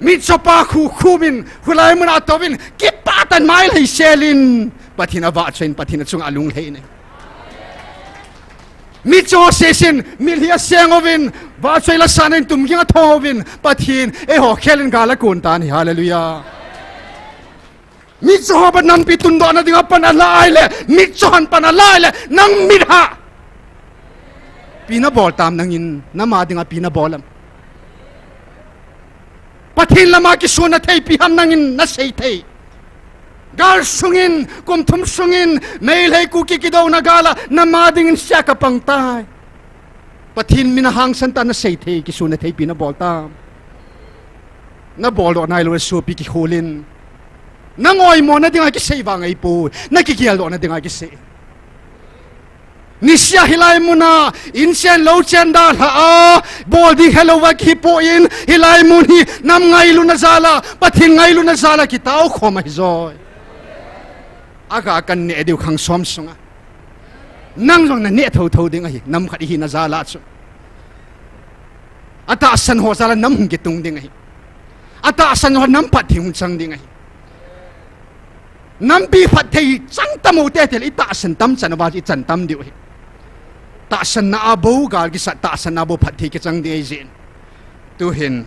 Mitchopa khu khuvin, khulai muna atouvin, kipah tah in mailhei selin, Pathen avahchoiyin, Pathen achunga alunglhai in ahi. Mitcho sesen, mitlhi aseng uvin, vahchoi lasah in tumging athong uvin, Pathen eiho khelin gal akon tan ahi, hallelujah. Mitcho ho ba nampi tundohna dinga pan alah ahile, mitcho hon pan alah ahile, nang mit hah, ipi nabol tam nangin, nam a dinga ipi nabol am? Pathen lama kisonna thei ipi ham nangin nasei thei? Gal sungin, kum thum sungin, Meitei Kuki kidouna gal a, nam a dingin sia kapang tai. Pathen min ahangsan tah nasei thei, kisonna thei ipi nabol tam? Nabol doh nailou le sopi kikhol in. Nang oimona dinga kisei vang ahipoi, nakigeldohna dinga kisei. Nisea hilai muna, inchen louchen dalha a, bol ding helouva kihipoi, hilai mun hi, nam ngailutna jal a, Pathen ngailutna jal a, kitao khom ahi joi. Aga kaneh diu khang som sunga. Nang jong naneh thotho ding ahi, nam khat ihina jal a chu. Atahsan ho jal a nam hung kitung ding ahi. Atahsan ho nam phatthei hung chang ding ahi. Nampi phatthei chang tam u tete le itahsan tam chan uva ichan tam diu ahi. Tahsanna a bou gal kisat, tahsanna a bou phatthei kichang ding ahi jeh in. Tuhin.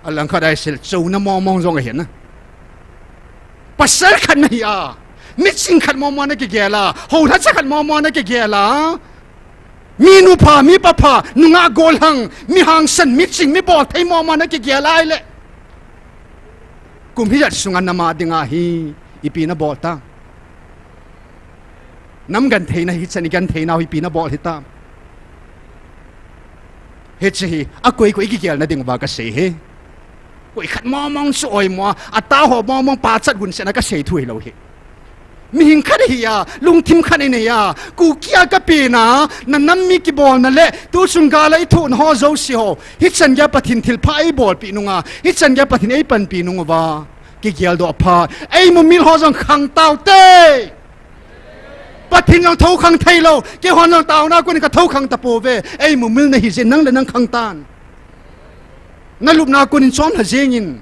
Alangkhat a isei le chouna mongmong jong ahi na. Pasal khat nahi a, miching khat mongmong nakigel a, houlhacha khat mongmong nakigel a, mi nupha, mi papha, nungah gollhang, mi hangsan, miching, mi bolthei mongmong nakigel a ahile, kum hijat sunga nam a dinga hi ipi nabol tam? Nam gentheina hichan igentheinau hi ipi nabol hitam? Hiche hi akoi koi kigelna dinguva kasei hi. Koi khat mongmong chu oimo a, atao ho mongmong pachat gunsetna kasei thu hilou hi. Mihing khat ahi a, lungthim khat inei a, Kuki a kapena, nanam mi kibolna le tuchung gal a ithohna ho jouse ho, hichan geiya Pathen thilpha eibolpeh nunga, hichan geiya Pathen eipanpi nunguva kigeldoh phat, eimumil ho jong khang taute. Pathen jong thoukhang theilou, keihon jong taona konin kathoukhang tapouve. Eimumil nahi jeh in nang le nang khangtan. Nalupna konin chomlha jengin,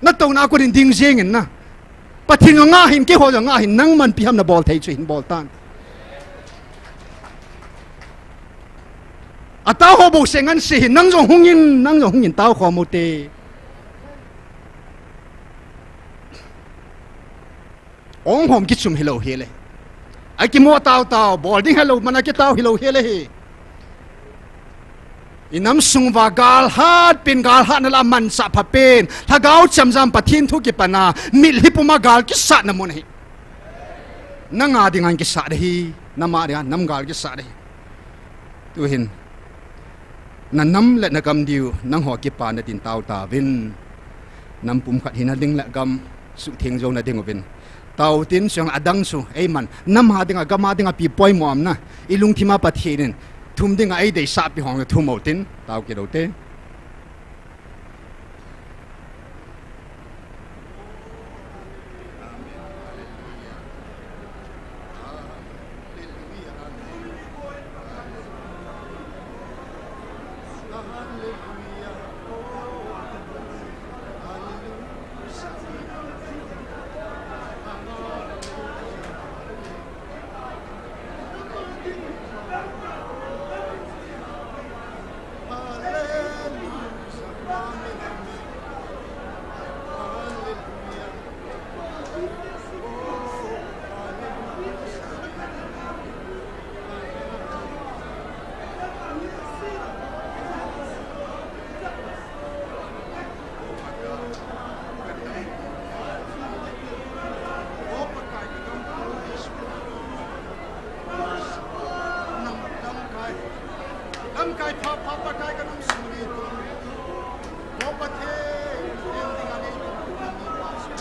natouna konin ding jengin na. Pathen jong ngah hin, keiho jong ngah hin, nang manpi ham nabol thei chu hin boltan. Atao ho bouseh nganse hin, nang jong hungin, nang jong hungin taokhom ute. Onghom kichum hilou hile. Akimo taotao, bol ding helou man akitao hilou hile hi. Inam sunguva gal hatpen, gal hatna lah a manchah phapen, lhagao chemjam Pathen thu kipana, mitlhi puma gal kisatna mun ahi. Nanga dinga kisat ahi, nama dinga nam gal kisat ahi. Tuhin, nanam le nagam diu nangho kipana din tao tauvin. Nam pumkhat hina ding le gam suhtheng jouna dinguvin. Taotin, chule adang chu eiman, nama dinga, gama dinga ipi poimo am na, ilungthima Pathen in thum dinga eideisahpi ho thum utin, tao kit ute. Pakai pha pha, Pakai ka nung sung ni tu. Ko Pathen, Pathen ding a nei tu, na mi pa si.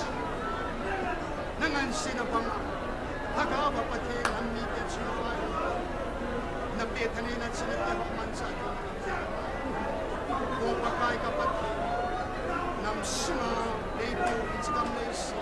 Na ngan si na bang a. Lhagao va Pathen, nam mi te chin pai. Na pe thani na chin te ho man sa tu. Ko Pakai ka Pathen. Nam sunga, nei tu, in chikam nei si.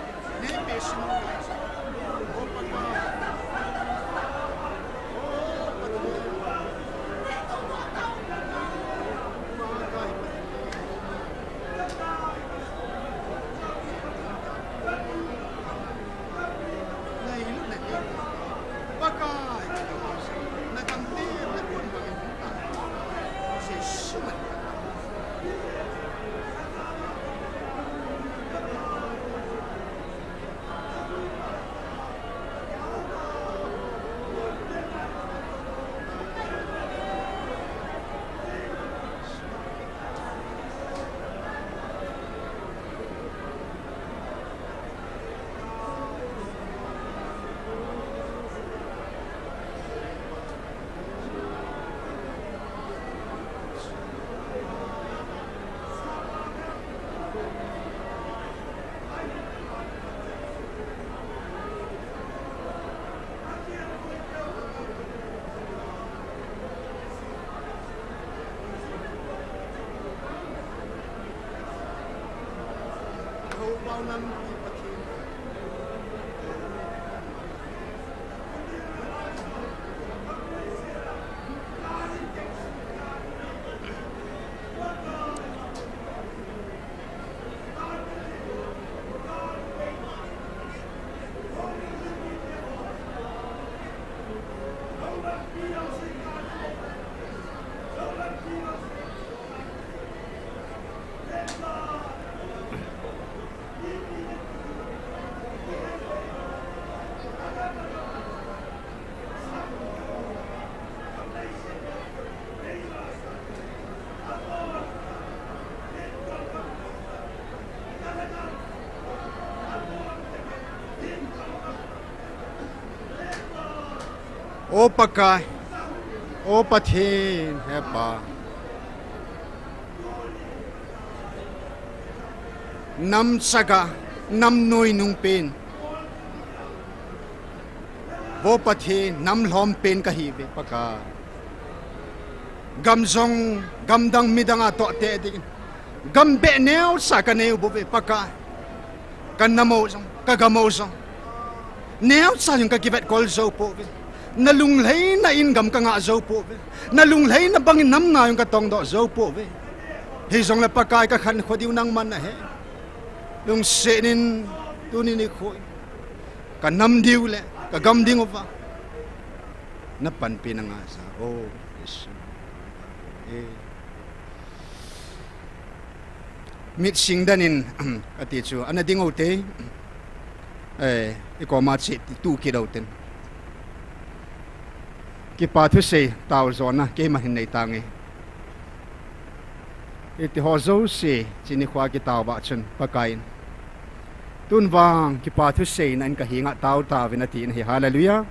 O Pakai, O Pathen, he Pa. Nam chaga, nam noi nung pen. Vo Pathen, nam lhom pen kahi ve, Pakai. Gam jong, gamdang midang a toh te ding. Gam beh neocha kanei u bou ve, Pakai. Ka nam u jong, ka gam u jong. Neocha jong ka kivet kol jou pouve. Na lunglhaina in gam ka ngah jou pouve. Na lunglhaina bangin nam nga jong ka tongdoh jou pouve. Hijongle Pakai ka khankho diu nangman nahe. Lungset in tuni nikho in ka nam diu le ka gam diu va na panpi na ngah jeh. O Jesu. Eh. Mit sing dan in, kati chu, ana ding u te, eh, i koma che tu kit u ten. Kipa thusei tao jona, keima hin nei tange. Iti ho jouse, chuni khoa kitao va chun, Pakai in. Tun vang, kipa thusei na in ka hinga tao tao vin ati in hi, hallelujah.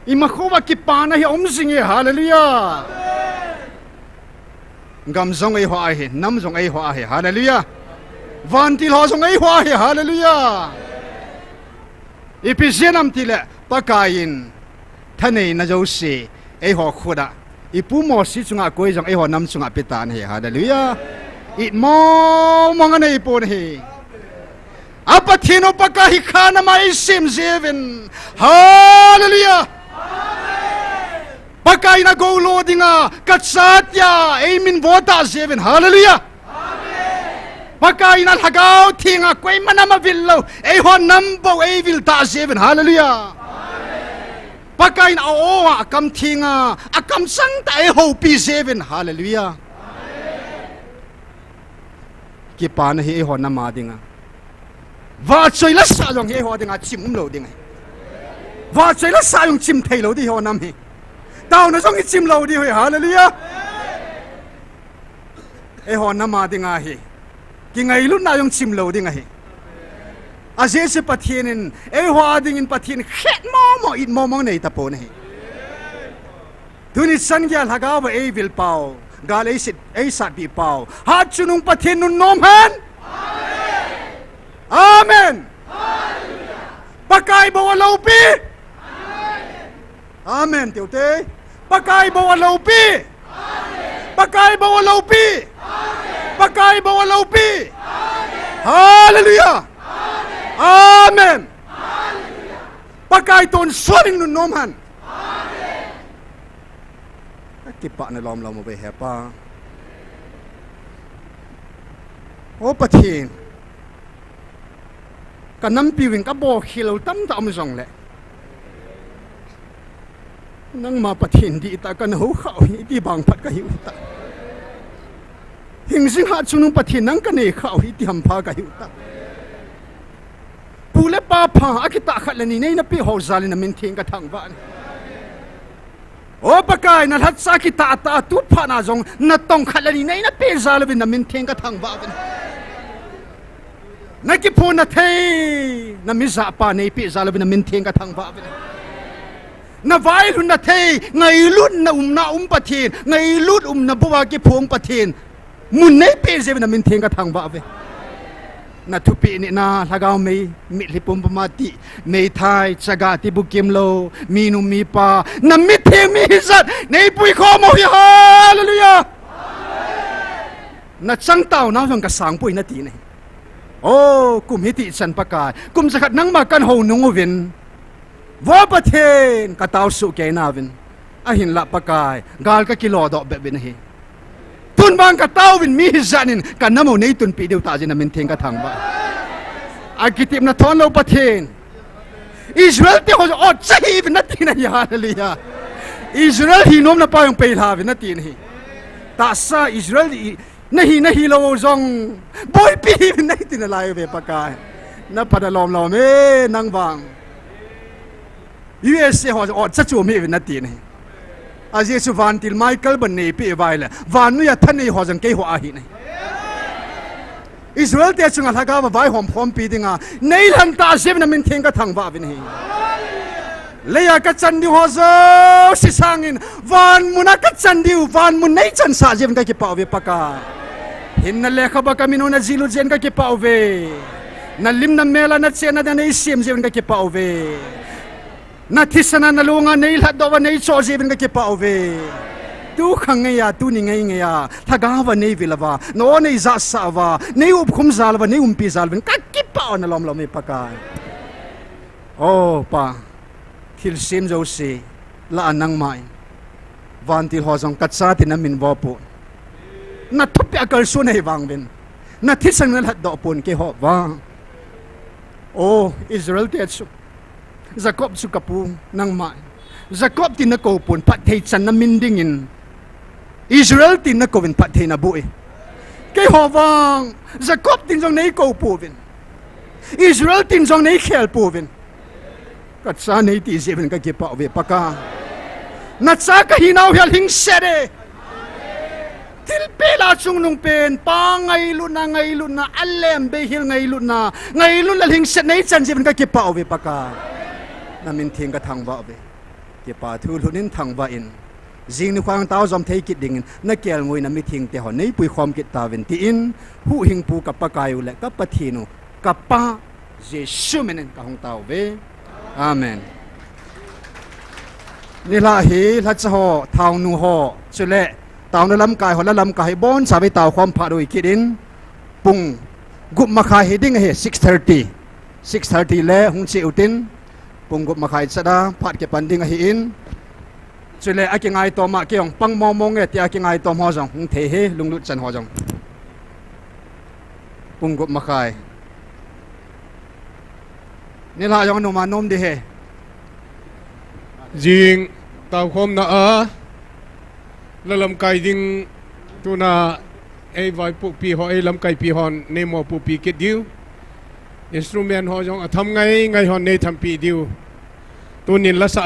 Ima khoa kipa na hi om jing hi, hallelujah. Gam jong eiho ahi, nam jong eiho ahi. Hallelujah. Vantil ho jong eiho ahi. Hallelujah. Ipi jeh ham tile, Pakai in thaneina jouse eiho khut a, ipu Mosi chunga koi jong eiho nam chunga pe tan ahi. Hallelujah. It mong mong anei pon ahi. A Pathen u Pakai hi kha nam a eisem jiuvin. Hallelujah. Pakai in agou lo dinga, ka cha tia, eimin vo ta jiuvin. Hallelujah. Pakai in alhagao thenga, koima nam avil lou, eiho nam bou eivil ta jiuvin. Hallelujah. Pakai in a-o a, akam thenga, akam chang tah eihoupi jiuvin. Hallelujah. Kipana hi eiho nam a dinga. Vahchoi la sah jong hi eiho dinga chim umlou ding ahi. Vahchoi la sah jong chim theilou ding eiho nam hi. Taona jong hi chim lou ding ahi. Hallelujah. Eiho nam a dinga hi. Kingailutna jong chim lou ding ahi. Ajeh chu Pathen in, eiho a dingin Pathen khet mong mong, it mong mong nei tapon ahi. Tuni chan geiya lhagao va eivil pau, gal eisit, eisatpi pau, hatchungnung Pathen nunnom hen. Amen. Pakai bou aloupi. Amen. Tiu te. Pakai bou aloupi. Pakai bou aloupi. Pakai bou aloupi. Hallelujah. Amen. Pakai tonsot in nunnom hen. Ka kipah na lom lom uve he Pa. O Pathen. Ka nampi uvin ka bol khel tamtah um jongle. Nangma Pathen dihtah kana hou khah u hi iti bang phat ka hiu ta. Hingjing hatchungnung Pathen nang ka nei khah u hi iti hampha ka hiu ta. Pu le pa pha akitah khat le ni nei na pe ho jal in na min theng ka thangvah in. O Pakai, na lhacha kitah tah a tu phat na jong natong khat le ni nei na pe jal uvin na min theng ka thangvah uvin. Na kiphong na thei, na mijah pa nei pe jal uvin na min theng ka thangvah uvin. Na vailhun na thei, ngailut na umna um Pathen, ngailut umna bou a kiphong Pathen. Mun nei pe jeh uvin na min theng ka thangvah uve. Na thupeh nehna, lhagao mei, mitlhi pumpum a ti, meithai, chaga ti bukim lou, minu mipa, na mitheng mi hijat, nei puikhom u hi, hallelujah. Na chang taona jong ka sangpui na ti nahi. O, kum hiti chan Pakai, kum jakhat nangma kan hou nung uvin. Vo Pathen, ka tao suh kei nauvin. Ahinlah Pakai, gal ka kilo doh bep uvin ahi. Tun vang ka tao uvin mi hijat in ka nam u nei tunpi diu tah jeh in na min theng ka thangvah. Akitepna thon lou Pathen. Israel te ho ot cha hi uvin na ti nahi, hallelujah. Israel hi nomna pa jong peilha uvin na ti nahi. Tahsa Israel i, na hi, na hi lou jong, boipi hi uvin na hi ti nalai uve Pakai. Na phat na lom lom e, nang vang. U S A ho ot cha chu mi uvin na ti nahi. Ajeh chu vantil Michael ban nei pe vai le, vannoi a thanei ho jong keiho ahi nahi. Israel te chunga lhagao va vaihom khompi dinga, nei lhan tah jeh uvin na min theng ka thangvah uvin ahi. Leiya ka chan diu ho jouse sangin, van muna ka chan diu, van mun nei chansah jeh uvin ka kipah uve Pakai. Hinna lekhabu a ka min u na jihlut jeh in ka kipah uve. Na lim na mel a na chenna dia nei sem jeh uvin ka kipah uve. Na thisan a na long a nei lhatdoh uva nei choh jeh uvin ka kipah uve. Tu khang ngeiya, tuni ngei ngeiya, lhagao va nei vil uva, na o nei jahsah uva, nei upkhum jal uva, nei umpi jal uvin ka kipah u na lom lom e Pakai. O Pa, thilsem jouse lah a nangma in vantil ho jong ka cha tin na min vo pon. Na thupeh a kalson ahi vang uvin, na thisan na lhatdoh pon keiho vang. O Israel te chu, Jacob chu ka pu, nangma in Jacob tin na kou pon, phatthei chan na min dingin Israel tin na kou uvin phatthei na boh e. Keiho vang Jacob tin jong nei kou pouvin, Israel tin jong nei khel pouvin. Ka cha nei ti jeh uvin ka kipah uve Pakai. Na cha ka hinau hi alhingset e. Thilpeh lah a chungnung pen, pa ngailutna, ngailutna, alem beihel ngailutna, ngailut le lhingset nei chan jeh uvin ka kipah uve Pakai. Na min theng ka thangvah uve. Kipa thu lhut in thangvah in. Jing nikho a tao jom thei kit dingin, na kelngoi na mitheng te ho nei puikhom kit tauvin tin, huhhingpu ka Pakai u le ka Pathen u, ka Pa Jesu min in ka hung tao uve. Amen. Nilhah hi lhacha ho, thaonu ho, chule taona lamkai ho, la lamkai hi boncha vei taokhom phat u hi kit in, pung gup makhai hi ding ahi, six thirty. Six thirty le hung che utin, pung gup makhai chat a phat kipan ding ahi in. Chule a kingaitom a kei jong pang mong mong e tia kingaitom ho jong hung thei hi, lunglut chan ho jong. Pung gup makhai. Nilhah jong numa nom di he. Jing taokhomna a la lamkai ding tuna ei vaipohpi ho, ei lamkaipi hon nei mopohpi kit diu. Instrument ho jong atham ngai ngai hon nei thampi diu. Tunin lasa